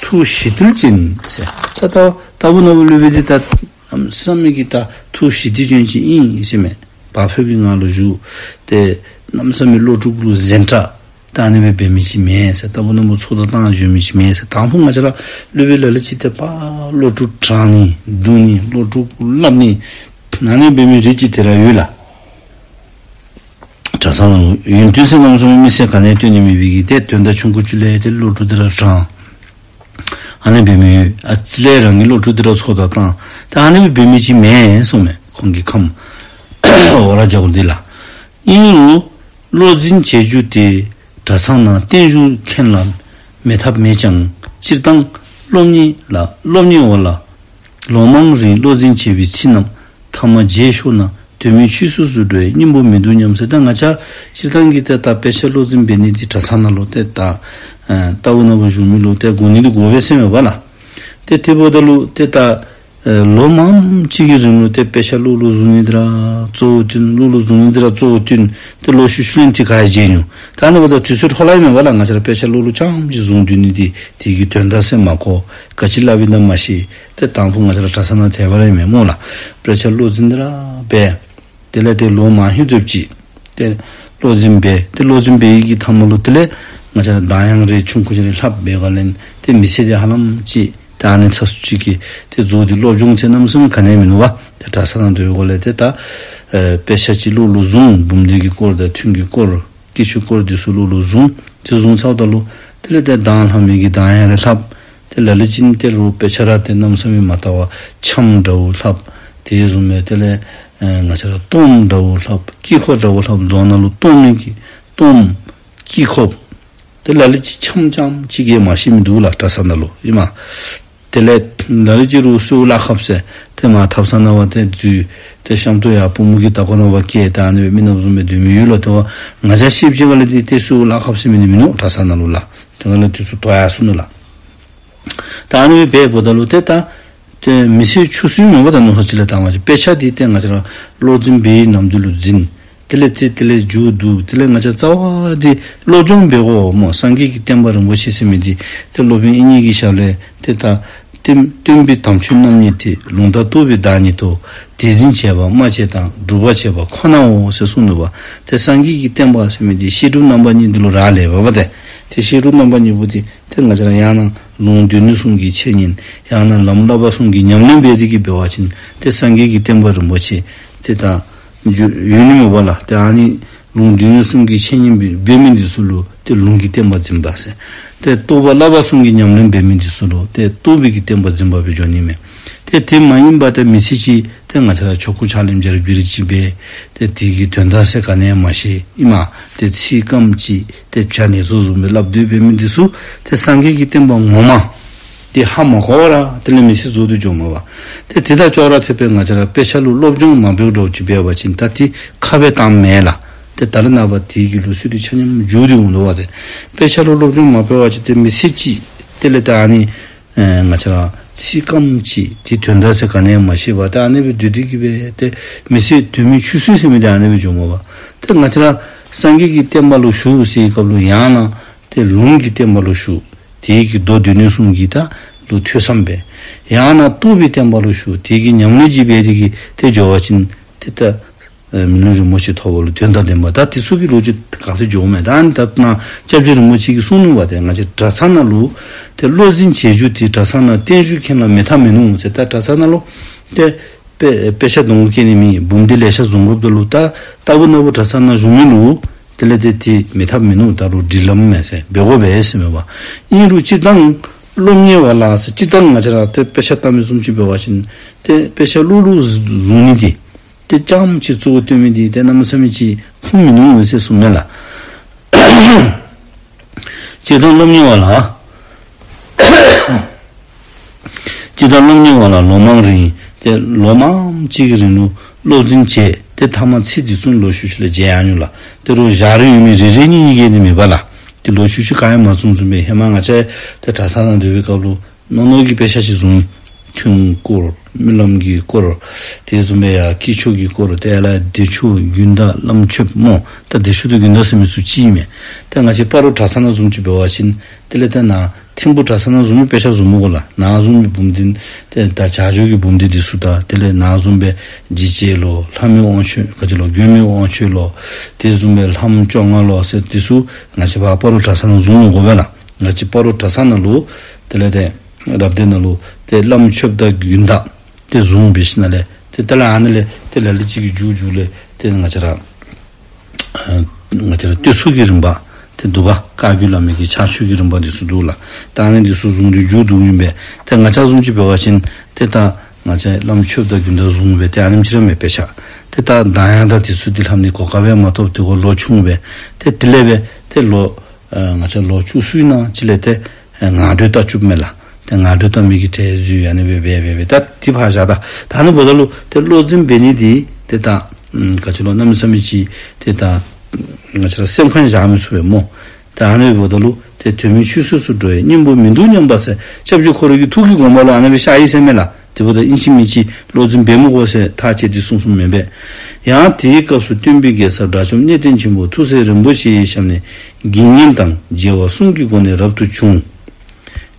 ཐུགས་ཞི་དུལ་ཅན་ཟེར། ད་ད་ལྟ་བུ་ན་བུ་སློབ་དཔོན་འདི་ད་གནམ་མེད་ས་མེད་ཀྱི་ད་ཐུགས་ཞི་བདེ་ཅན་ཅིག་ཨིན་ཟེར་མས། བག་ཕེབས་ཀྱི་ངང་ལུ་བཞུགས། ཏེ་གནམ་མེད་ས་མེད་སློབ་ཕྲུག་ལུ་འཛིན་གྲྭ་ད་ཨ་ནི་སྦེ་འབད་མི་ཅིག་མེན་ཟེར། ལྟ་བུ་ན་བུ་ཚོགས་བརྡ་བཏང་འགྱོ་མི་ཅིག་མེན་ཟེར། དང་ཕུ་ང་བཅས་ར་སློབ་དཔོན་ལ་ལུ་ཅིག་ཏེ་ཕར་སློབ་ཕྲུག་དྲང་ནི་བརྡུང་ནི་སློབ་ཕྲུག་སླབ་ནི་ཨ་ནི་འབད་མི་རིགས་ཅིག་དེ་ར་ཡོད་ལགས། གྲྭ་ཚང་ནང་ལུ་ཡོན་ཏན་ཟེར་གནམ་མེད་ས་མེད་མི་སེར་ག་ནི་སྟོན་ནི་མེད་པའི་གི་ཏེ་དོན་དག་ཆུང་ཀུ་ཅིག་ལས་ཏེ་སློབ་ཕྲུག་དེ་ར་དྲང་། ཨ་ནི་འབད་མི་ཡོད། ཨ་ཙི་ལས་རང་གི་སློབ་ཕྲུག་དེ་ར་ཚོགས་བརྡ་བཏང་། ད་ཨ་ནི་འབད་མི་ཅིག་མེན་གསུངམ་མས། ཁོང་གི་ཁམས་འོ་ར་རྒྱབ་འདི་ལགས། ཨིན་རུང་བློ་འཛིན་བྱེད་རྒྱུ་དེ་གྲྭ་ཚང་ནང་བརྟན་བཞུགས་མཁན་ལ་མེད་ཐབས་མེད་ཀྱང་སྤྱིར་བཏང་སློབ་གཉེར་ལ་སློབ་གཉེར་འོག་ལ་ལོ་མང་རིང་བློ་འཛིན་བྱས་པའི་ཚིག་རྣམས་ཐ་མ་བརྗེད་ཤོར་ན་དོན་མེད་ཆུད་ཟོས་སུ་འགྲོ་བའི་སྙིང་པོ་མི་འདུག་སྙམ་ཟེར། ད་ང་བཅས་སྤྱིར་བཏང་གི་ཏེ་ད་དཔེ་ཆ་ཀློག་འཛིན་འབད་ནི་འདི་གྲྭ་ཚང་ནང་ལུ་ཏེ་ད་ཨ་ལྟ་བུ་ན་བུ་བཞུགས་མི་ལུ་ཏེ་དགོ་ནི་འདི་དགོ་པས་ཟེར་མས་པ་ལགས། ཏེ་དེ་འབདཝ་ད་ལུ་ཏེ་ད་ཨ་ལོ་མང་ཅིག་གི་རིང་ལུ་ཏེ་དཔེ་ཆ་ཀློག་ལུ་བཟུང་ནི་འདི་ར་གཙོ་བོ་བཏོན། ཀློག་ལུ་བཟུང་ནི་འདི་ར་གཙོ་བོ་བཏོན། ཏེ་ལོག་ཤུལ་ཤུལ་ལས་ཏེ་ག་ཡང་བརྗེད་ནུག། ད་ཨ་ནི་འབདཝ་ད་དུས་ཚོད་འཕྲོ་བརླག་ཨིན་མས་པ་ལགས། ང་བཅས་ར་དཔེ་ཆ་ཀློག་ལུ་རྐྱངམ་ཅིག་བཟུང་སྡོད་ནི་འདི་དེ་གི་དོན་དག་ཟེར་མ་གོ། ག་ཅི་སླབ་ཨིན་ན་མ་ཤེས། ཏེ་དང་ཕུ་ང་བཅས་ར་གྲྭ་ཚང་ནང་དེ་སྦེ་ར་ཨིན་མས་སྨོ་ལགས། དཔེ་ཆ་ཀློག་འཛིན་འདི་ར་འབད། དེ་ལས་ཏེ་ལོ་མང་ཧིང་ཙམ་ཅིག་ཏེ་ཀློག་འཛིན་འབད། ཏེ་ཀློག་འཛིན་འབད་བའི་གི་མཐའ་མ་ལུ་དེ་ལས་ང་བཅས་ར་གདངས་དབྱངས་རེ་ཆུང་ཀུ་ཅིག་རེ་ལྷབ་འབད་ག་ལས་ཏེ་མི་ཚེ་འདི་ཧ་ལམ་ཅིག་ཏེ་ཨ་ནི་ཚ་སུ་ཅིག་གིས་ཏེ་རྫོགས་ཏེ་སློབ་སྦྱོང་ཟེར་གནམ་མེད་ས་མེད་ག་ནི་ཡང་མིན་ནུག་པ། ཏེ་གྲྭ་ཚང་ནང་སྡོད་དགོ་ལས་ཏེ་ད་ཨེ་དཔེ་ཆ་ཅིག་ཀློག་ལུ་བཟུང་། འབུམ་སྡེ་གི་སྐོར་དང་ཐུན་གྱི་སྐོར་སྐྱེས་ཆུང་སྐོར་འདི་ཚུ་ཀློག་ལུ་བཟུང་། ཏེ་བཟུང་ཚརཝ་ད་ལུ་དེ་ལས་ཏེ་གདངས་ལྷབ་མི་གི་གདངས་དབྱངས་རེ་ལྷབ། ཏེ་ལ་ལུ་ཅིག་ཏེ་རུང་དཔེ་ཆ་ར་ཏེ་གནམ་མེད་ས་མེད་མ་དག་པ་འཆམ་འདྲཝ་ལྷབ། དེ་བཟུམ་སྦེ་དེ་ལས་ཨེ་ང་བཅས་ར་གཏོརམ་འདྲཝ་ལྷབ། དཀྱིལ་འཁོར་འདྲཝ་ལྷབ། རྫོང་ནང་ལུ་གཏོར་མི་གི་གཏོརམ་དཀྱིལ་འཁོར། ཏེ་ལ་ལུ་ཅིག་འཆམ་རྐྱངམ་ཅིག་གིས་མ་ཤེས་མི་འདུག་ལགས། གྲྭ་ཚང་ནང་ལུ་ཨིན་མས། དེ་ལས་ལ་ལུ་ཅིག་རུང་གསོལཝ་བླ་ཁབ་ཟེར་ཏེ་མར་ཐབ་ཚང་ནང་བ་ཏེ་འཛུལ། ཏེ་གཤམ་དུ་ཡར་པུས་མོ་གི་ད་ཁོ་ནང་བ་བཀལ། ད་ཨ་ནི་སྦེ་མི་ནག་བཟུམ་སྦེ་སྡོད་མི་ཡོད་ལགས། ཏེ་ང་བཅས་ཤེས་པའི་སྐབས་ལས་ཏེ་ཏེ་གསོལཝ་བླ་ཁབ་ཟེར་མི་འདི་མིན་ནུག། གྲྭ་ཚང་ནང་ལུ་ལགས། ཏེ་ང་ལས་དུས་ཚོད་དོ་ཡར་སོ་ནུག་ལགས། ད་ཨ་ནི་སྦེ་འབདཝ་ད་ལུ་ཏེ་ད་ཏེ་མི་ཚེ་ཆུད་ཟོས་མེན་པ། ད་མནོ་བསམ་ཅིག་ལས་བཏང་བ་ཅིན་དཔེ་ཆ་འདི་ཏེ་ང་བཅས་ར་ཀློག་འཛིན་འབད་བའི་ནམ་དུས་ལུ་འཛིན། དེ་ལས་ཏེ་དེ་ལས་མཇུག་བསྡུ། དེ་ལས་ང་བཅས་རྩ་བ་འདི་སློབ་སྦྱོང་འབད་དགོ་སྨོ། སངས་རྒྱས་ཀྱི་བསྟན་པ་རིན་པོ་ཆེ་ཟེར་མི་འདི་ཏེ་སློབ་དཔོན་དབྱིག་གཉེན་གྱི་ཞབས་ལས་ཏེ་ད་སྟོན་སྟོན་པའི་དམ་ཆོས་རྣམ་གཉིས་ཏེ། ལུང་དང་རྟོགས་པའི་བདག་ཉིད་དོ། དེ་འཛིན་བྱེད་པ་སྨྲ་བྱེད་དང་། སྒྲུབ་པར་བྱེད་པ་ཁོ་ནའོ་ཟེར་གསུངས་ནུག་པ། ཏེ་སངས་རྒྱས་ཀྱི་བསྟན་པ་ཟེར་མི་འདི་བཤད་སྒྲུབ་རྣམ་པ་གཉིས་འདི་ལུ་རག་ལས་པ་པ། ཏེ་ཏེ་བཤད་སྒྲུབ་རྣམ་པ་གཉིས་པོ་འདི་ཏེ་ང་བཅས་ར་ཡང་ན་ལུང་སྡེ་སྣོད་གསུམ་གྱི་འཆད་ཉན། ཡང་ན་ལམ་བསླབ་པ་གསུམ་གྱི་ཉམས་ལེན་འབད་དེ་གི་འབད་བ་ཅིན་ཏེ་སངས་རྒྱས་ཀྱི་བསྟན་པ་རིན་པོ་ཆེ་ཏེ་ད་འགྱོ་ཡོད་ནི་མས་པ་ལགས། ཏེ་ཨ་ནི་ལུང་སྡེ་སྣོད་གསུམ་གྱི་འཆད་ཉན་འབད་འབད་མི་འདི་ཚུ་ལུ་ཏེ་ལུང་གི་བསྟན་པ་འཛིན་པ་ཟེར། ཏེ་རྟོགས་པ་བསླབ་པ་གསུམ་གྱི་ཉམས་ལེན་འབད་མི་འདི་ཚུ་ལུ་ཏེ་རྟོགས་པའི་གི་བསྟན་པ་འཛིན་པ་སྦེ་འགྱོ་ནི་མས། ཏེ་དེ་མ་ཡིན་པ་ཏེ་མི་ཚེ་གཅིག་ཏེ་ང་བཅས་ར་ཆོ་ག་ཕྱག་ལེན་འབྱོར་འབྱོར་ཅིག་འབད། ཏེ་དེ་གི་དོན་དག་ཟེར་ག་ནི་ཡང་མ་ཤེས་ཨིན་མས། ཏེ་ཚིག་སྐམ་ཅིག་ཏེ་བྱ་ནེ་ཙོ་བཟུམ་སྦེ་སླབ་སྡོད་འབད་མི་འདི་ཚུ་ཏེ་སངས་རྒྱས་ཀྱི་བསྟན་པ་ངོ་མ་འདི་ཧ་མ་གོ་བར་དེ་ལས་མི་ཚེ་རྫོགས་ཏེ་འགྱོཝ་མས་པ། ཏེ་དེ་དང་ཅོག་ར་འཐདཔ་སྦེ་ང་བཅས་ར་དཔེ་ཆ་ལུ་སློབ་སྦྱོང་མ་འབད་དོ་ཅིག་འབད་བ་ཅིན་ད་འདི་ཁ་སྦེ་བཏངམ་མེན་ལགས། ཏེ་ད་རེས་ནངས་པ་དེ་གི་ལུགས་སྲོལ་འདི་ཆ་མཉམ་འགྱུར་ཏེ་འོང་དོ་པ། ཏེ་དཔེ་ཆ་ལུ་སློབ་སྦྱོང་མ་འབད་བ་ཅིན་ཏེ་མི་ཚེ་གཅིག་དེ་ལས་ད་ཨ་ནི་ཨེ་ང་བཅས་ར་ཚིག་སྐམ་ཅིག་དེ་དོན་དག་ཟེར་ག་ནི་ཡང་མ་ཤེས་པར་ད་ཨ་ནི་སྦེ་སྡོད་དེ་གི་སྦེ་ཏེ་མི་ཚེ་དོན་མེད་ཆུད་ཟོས་ཟེར་མི་འདི་ཨ་ནི་སྦེ་འགྱོཝ་མས་པ། ཏེ་ང་བཅས་ར་སངས་རྒྱས་ཀྱི་བསྟན་པ་ལུ་ཞུགས་ཟེར་བའི་སྐབས་ལུ་ཡང་ན་ཏེ་ལུང་གི་བསྟན་པ་ལུ་ཞུགས། དེ་གི་མདོ་སྡེ་སྣོད་གསུམ་གྱི་ད་ ལུ་ཐོས་བསམ་འབད། ཡང་ན་རྟོགས་པའི་བསྟན་པ་ལུ་ཞུགས། དེ་གི་ཉམས་ལེན་ཅིག་འབད་དེ་གིས་ཏེ་འགྱོ་བ་ཅིན་ཏེ་ད་ཨེ་མི་ལུས་རིན་པོ་ཆེ་ཐོབ་པ་ལུ་དོན་དང་ལྡན་པ། ད་དེ་ཚུ་གི་ལོ་རྒྱུས་ག་ཚོད་འགྱོཝ་མས། ད་ཨ་ནི་ད་ནཱ་སྐྱབས་རྗེ་རིན་པོ་ཆེ་གིས་གསུངས་ནུག་པ། ཏེ་ང་བཅས་གྲྭ་ཚང་ནང་ལུ་ཏེ་བློ་འཛིན་བྱེད་རྒྱུ་དེ་གྲྭ་ཚང་ནང་བརྟན་བཞུགས་མཁན་ལ་མེད་ཐབས་མེད་ནུག་ཟེར། ད་གྲྭ་ཚང་ནང་ལུ་ཏེ་དཔེ་དཔེ་ཆ་འདོན་མཁན་ནི་མི་འབུམ་སྡེ་ལེ་ཤ་བཟུང་དགོཔ་ད་ལུ་ད་ལྟ་བུ་ན་བུ་གྲྭ་ཚང་ནང་བཞུགས་མི་ལུ་དེ་ལས་ཏེ་དེ་མེད་ཐབས་མེད་ནུག། ད་རུང་སྒྲིག་ལམ་མས་ཟེར་འབད་དགོ་པས་ཟེར་མས་པ། ཨིན་རུང་སྤྱིར་བཏང་སློབ་གཉེར་བ་ལ་ཟེར་སྤྱིར་བཏང་ང་བཅས་ར་ཏེ་དཔེ་ཆ་ལྟ་མི་བཟུམ་ཅིག་འབད་བ་ཅིན་ཏེ་དཔེ་ཆ་ལྷུག་ལྷུག་བཟུང་ནི་དེ་ཏེ་རྐྱངམ་ཅིག་གཙོ་བོ་བཏོན་མི་དེ་ཏེ་གནམ་མེད་ས་མེད་ཅིག་ཁུངས་མིན་ནུག་ཟེར་གསུངམ་མས་ལགས། སྤྱིར་བཏང་སློབ་གཉེར་བ་ལ། སྤྱིར་བཏང་སློབ་གཉེར་བ་ལ་ལོ་མང་རིང་ཏེ་ལོ་མང་ཅིག་གི་རིང་ལུ་སློབ་འཛིན་བྱས། ཏེ་མཐའ་མ་ཚིག་དེ་ཚུ་ལོག་ཤུལ་ཤུལ་ལས་བརྗེད་ཡར་འགྱོ་ལགས། ཏེ་རོགས་བཞག་རིགས་ཡོད་མི་རེ་རེ་གཉིས་གཉིས་ཀྱིས་ནི་མེད་པ་ལགས། ཏེ་ལོག་ཤུལ་ཤུལ་ག་ཡང་མ་གསུངམ་བཟུམ་སྦེ་ཧེ་མ་ང་བཅས་ཏེ་གྲྭ་ཚང་ནང་སྡོད་པའི་སྐབས་ལུ་ནོར་ནོར་གྱི་དཔེ་ཆ་ཅིག་བཟུང་། ཐུན་སྐོར་རྨི་ལམ་གྱི་སྐོར་དེ་བཟུམ་སྦེ་ཡ་དཀྱིལ་ཆོག་གི་སྐོར་དེ་ལས་བདེ་མཆོག་རྒྱུན་གདའ་བླམ་མཆོདཔ་སྨོ། ད་བདེ་མཆོག་དང་རྒྱུན་གདའ་ཟེར་མི་ཚུ་གཅིག་མས། ཏེ་ང་བཅས་སྤ་རོ་གྲྭ་ཚང་ནང་བཟུམ་ཅིག་འབད་བ་ཅིན་དེ་ལས་ཏེ་ནཱ་ཐིམ་ཕུ་གྲྭ་ཚང་ནང་བཟུམ་མའི་དཔེ་ཆ་བཟུམ་མི་དགོ་ལགས། ནཱ་བཟུམ་མའི་འབུམ་སྡེ་ཏེ་ད་བྱ་སྤྱོད་ཀྱི་འབུམ་སྡེ་དེ་ཚུ་དང་དེ་ལས་ནཱ་བཟུམ་སྦེ་འཇིགས་བྱེད་ལོ་ལྷ་མོའི་དབང་མཆོད་ག་ཅི་ལོ་མགོན་མེད་དབང་མཆོད་ལོ་དེ་བཟུམ་སྦེ་ལྷ་མོ་བཅོ་ལྔ་ལོ་ཟེར་དེ་ཚུ་ང་བཅས་ཕར་སྤ་རོ་གྲྭ་ཚང་ནང་བཟུང་མི་དགོ་པས་ལགས། ང་བཅས་སྤ་རོ་གྲྭ་ཚང་ནང་ལུ་དེ་ལས་ཏེ་རབ་སྡེ་ནང་ལུ་ཏེ་བླམ་མཆོདཔ་དང་རྒྱུན་གདའ་ཏེ་བཟུང་འབད་ཞིནམ་ལས་ཏེ་དེ་ལས་ཨ་ནི་ལས་ཏེ་ལ་ལུ་ཅིག་གི་མཇུག་མཇུག་ལས་ཏེ་ང་བཅས་ར་ཨ་ང་བཅས་ར་བསྟོད་ཚོགས་ཀྱི་རིམ་པ་ཏེ་འདུག་པ། བཀའ་བརྒྱུད་བླ་མེད་ཀྱི་ཕྱག་མཆོད་ཀྱི་རིམ་པ་དེ་ཚུ་འདུག་ལགས། ད་ཨ་ནི་དེ་ཚུ་བཟུང་སྟེ་མཇུག་བསྡུ་ནི་ཨིན་པས། ཏེ་ང་བཅས་བཟུམ་ཅིག་འབད་བ་ཅིན་ཏེ་ད་ང་བཅས་བླམ་མཆོདཔ་དང་རྒྱུན་གདའ་བཟུང་སྦེ་ཏེ་ཨ་ནེམ་ཅིག་ར་མས་དཔེ་ཆ། ཏེ་ད་གདངས་དབྱངས་དང་དེ་ཚུ་དེ་ལྷབ་ནི་གོ་སྐབས་ཡང་མ་ཐོབ། དེ་གུ་ལོ་ཆུང་སྦེ་ཏེ་དེ་ལས་སྦེ་ཏེ་ལོ་ཨ་ང་བཅས་ལོ་བཅུ་གསུམ་ནང་ཅིག་ལས་ཏེ་ཨ་ངག་སྒྲོས་བལྟ་བཅུགཔ་མས་ལགས། ཏེ་ངག་སྒྲོས་བལྟ་མི་གི་གྲལ་འཛུལ་ཨ་ནི་སྦེ་སྦེ་སྦེ་སྦེ་ད་དེ་ཕར་བཞག། ད་ད་ཨ་ནི་འབདཝ་ད་ལུ་ཏེ་བློ་འཛིན་འབད་ནི་དེ་ཏེ་ད་ཨམ་ག་ཅི་ལོ་གནམ་མེད་ས་མེད་ཅིག་ཏེ་ད་ང་བཅས་ར་སེམས་ཁར་བཞག་མི་ཚུགས་པས་སྨོ། ད་ཨ་ནི་འབདཝ་ད་ལུ་ཏེ་དོན་མེད་ཆུད་ཟོས་སུ་འགྲོ་བའི་སྙིང་པོ་མི་འདུག་སྙམ་པ་ཟེར་སྐྱབས་རྗེ་ཁོ་རའི་གི་ཐུགས་ཀྱི་དགོངས་པ་ལུ་ཨ་ནི་སྦེ་ཤར་ཡི་ཟེར་མས་ལགས། དེ་འབདཝ་ད་ཨིན་ཅི་མིན་ཅི་བློ་འཛིན་འབད་མི་དགོ་ཟེར་ཐག་བཅད་དེ་གསུངས་གསུངསམ་མས་པས། ཡང་དེའི་སྐབས་སུ་སྟོན་པའི་རྒྱལ་ཚབ་དགྲ་བཅོམ་གནས་བརྟན་ཆེན་པོ་ཐུགས་སྲས་རིན་པོ་ཆེའི་ཞབས་ནས་དགེ་བསྙེན་དང་རྒྱལ་བ་གསུམ་གྱི་སྒོ་ནས་རབ་ཏུ་བྱུང་།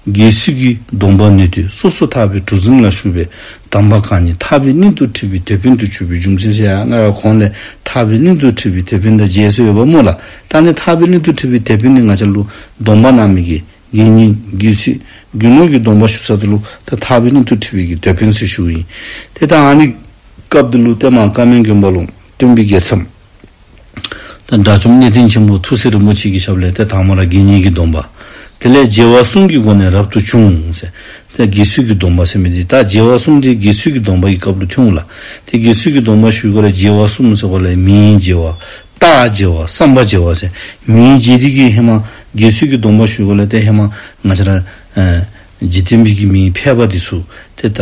དགེ་ཚུལ་གྱི་སྡོམ་པ་ནོད་དུས་སོ་སོ་ཐར་པའི་གྲུ་གཟིངས་ལ་ཞུགས་པས། དམ་པ་གང་ཉིད་ཐར་པའི་གླིང་དུ་ཁྲིད་པའི་དེད་དཔོན་དུ་གྱུར་པའི་རྒྱུ་མཚན་ཟེར་ཡང་ང་ར་གོང་ལས་ཐར་པའི་གླིང་དུ་ཁྲིད་པའི་དེད་དཔོན་དང་མཇལ་ས་ཡོདཔ་སྨོ་ལགས། ད་ནི་ཐར་པའི་གླིང་དུ་ཁྲིད་པའི་དེད་དཔོན་ནི་ང་བཅས་ལུ་སྡོམ་པ་གནང་མི་གི་དགེ་བསྙེན་དགེ་ཚུལ་རྒྱུ་ནོར་གྱི་སྡོམ་པ་ཞུ་ས་དེ་ལུ་ད་ཐར་པའི་གླིང་དུ་ཁྲིད་པའི་གི་དེད་དཔོན་ཟེར་ཞུཝ་ཨིན། ཏེ་ད་ཨ་ནི་སྐབས་དེ་ལུ་ཏེ་མར་བཀའ་མའི་དགོན་པ་ལུ་སྟོན་པའི་རྒྱལ་ཚབ་ད་དགྲ་བཅོམ་གནས་བརྟན་ཆེན་པོ་ཐུགས་སྲས་རིན་པོ་ཆེ་གི་ཞབས་ལས་ཏེ་དང་པ་ར་དགེ་བསྙེན་གྱི་སྡོམ་པ། དེ་ལས་རྒྱལ་བ་གསུམ་གྱི་སྒོ་ནས་རབ་ཏུ་བྱུང་ཟེར། ཏེ་དགེ་ཚུལ་གྱི་སྡོམ་པ་ཟེར་མི་དེ་ད་རྒྱལ་བ་གསུམ་དེ་དགེ་ཚུལ་གྱི་སྡོམ་པ་གི་སྐབས་ལུ་ཐོན་འོང་ལགས། ཏེ་དགེ་ཚུལ་གྱི་སྡོམ་པ་ཞུ་དགོ་ལས་རྒྱལ་བ་གསུམ་ཟེར་དགོ་ལས་མིང་རྒྱལ་བ། རྟགས་རྒྱལ་བ། བསམ་པ་རྒྱལ་བ་ཟེར། མིང་རྒྱལ་དེ་གིས་ཧེ་མ་དགེ་ཚུལ་གྱི་སྡོམ་པ་ཞུ་དགོ་ལས་ཏེ་ཧེ་མ་ང་བཅས་ར་ཨེ་འཇིག་རྟེན་པའི་གི་མིང་ཕལ་པ་དེ་ཚུ་ཏེ་ད་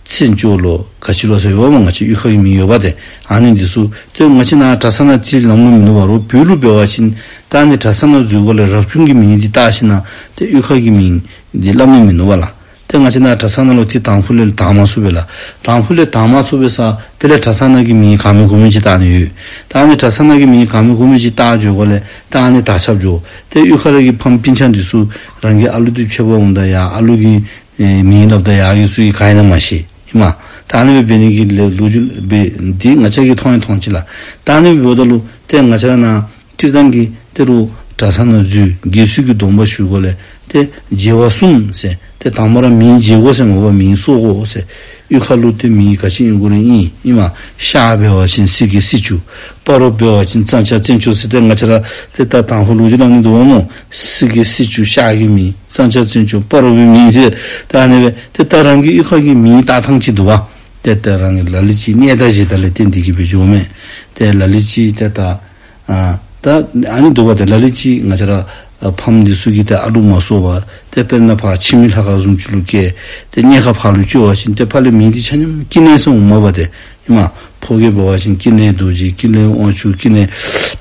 བཙན་སྐྱོགས་ལོ་ག་ཅི་ལོ་ཟེར་ཡོདཔ་སྨོ། ང་བཅས་གཡུས་ཁ་གི་མིང་ཡོདཔ་ཏེ་ཨ་ནི་དེ་ཚུ་ཏེ་ང་བཅས་ནཱ་གྲྭ་ཚང་ནང་དེ་ལམ་ལུགས་མིན་ནུག་པ། རོགས་བོད་ལུ་འབད་བ་ཅིན་ད་ཨ་ནི་གྲྭ་ཚང་ནང་འཛུལ་དགོ་ལས་རབ་བྱུང་གི་མིང་དེ་བཏགས་ཞིནམ་ཏེ་གཡུས་ཁ་གི་མིང་དེ་སླབ་ནི་མིན་ནུག་པ་ལགས། ཏེ་ང་བཅས་ནཱ་གྲྭ་ཚང་ནང་ལུ་ཏེ་དང་ཕུ་ལས་དར་མ་ཚུགས་པས་ལགས། དང་ཕུ་ལས་དར་མ་ཚུགས་པའི་ས་དེ་ལས་གྲྭ་ཚང་ནང་གི་མིང་གང་མིན་གུ་མིན་ཅིག་བཏགས་ནི་ཡོད། ད་ཨ་ནི་གྲྭ་ཚང་ནང་གི་མིང་གང་མིན་གུ་མིན་ཅིག་བཏགས་འགྱོ་དགོ་ལས་ད་ཨ་ནི་དར་ཁྱབ་འགྱོ། ཏེ་གཡུས་ཁ་ལས་ཀྱི་ཕམ་སྤུན་ཆ་དེ་ཚུ་རང་གི་ཨ་ལུ་དེ་ཕྱད་པར་འོངམ་ད་ཡར་ཨ་ལུ་གི་ཨེ་མིང་སླབ་ད་ཡར་གི་ཚུ་གིས་ག་ཨིན་ན་མ་ཤེས་ཨིན་མས། ད་ཨ་ནི་སྦེ་འབད་ནི་གི་ལས་ལོ་རྒྱུས་འབད་དེ་ང་བཅས་ཀྱིས་མཐོང་ཡང་མཐོང་ཅི་ལགས། ད་ཨ་ནི་འབདཝ་ད་ལུ་ཏེ་ང་བཅས་ར་ནཱ་སྤྱིར་བཏང་གི་ཏེ་རོགས་གྲྭ་ཚང་ནང་འཛུལ་དགེ་ཚུལ་གྱི་སྡོམ་པ་ཞུ་དགོ་ལས་ཏེ་རྒྱལ་བ་གསུམ་ཟེར་ཏེ་དང་པ་ར་མིང་རྒྱལ་དགོ་ཟེར་མ་པ་མིང་གསོ་དགོ་ཟེར། གཡུས་ཁ་ལུ་ཏེ་མིང་ག་ཅི་ཨིན་དགོ་རུང་ཨིན་ཨིན་མས། ཤར་འབད་བ་ཅིན་སྲིད་ཀྱི་སྲིད་བྱུས། སྤ་རོ་འབད་བ་ཅིན་གཙང་ཆབ་བཙན་བྱོལ་ཟེར་ཏེ་ང་བཅས་ར་ཏེ་ད་དང་ཕུ་ལོ་རྒྱུས་ནང་ནི་འདུག་པ་སྨོ། སྲིད་ཀྱི་སྲིད་བྱུས་ཤར་གྱི་མིང་གཙང་ཆབ་བཙན་བྱོལ་སྤ་རོ་པའི་མིང་ཟེར། ད་ཨ་ནི་སྦེ་ཏེ་ད་རང་གི་གཡུས་ཁ་གི་མིང་བཏགས་ཐངས་ཅིག་འདུག་པ། ཏེ་ད་རང་གི་ལ་ལུ་ཅིག་གནས་དང་གཞི་དང་ལས་བརྟེན་ཏེ་གིས་སྦེ་འགྱོཝ་མས། ཏེ་ལ་ལུ་ཅིག་ཏེ་ད་ཨ་ད་ཨ་ནི་འདུག་པ། ཏེ་ལ་ལུ་ཅིག་ང་བཅས་ར་ཨ་ཕམ་འདི་ཚུ་གིས་ཏེ་ཨ་ལུ་མ་གསོ་བར་ཏེ་དཔེར་ན་ཕར་འཆི་མེད་ལྷ་ཁང་བཟུམ་ཅིག་ལུ་བསྐྱལ། ཏེ་གནས་ཁང་ཕར་ལུ་བཅུག་པ་ཅིན་ཏེ་ཕར་ལས་མིང་འདི་ཆ་མཉམ་སྐྱེ་གནས་ཟེར་འོངམ་མས་པ་ཏེ། ཨིན་མས། ཕོ་རྒས་འབད་བ་ཅིན་སྐྱེ་གནས་རྡོ་རྗེ། སྐྱེ་གནས་དབང་ཕྱུག། སྐྱེ་གནས་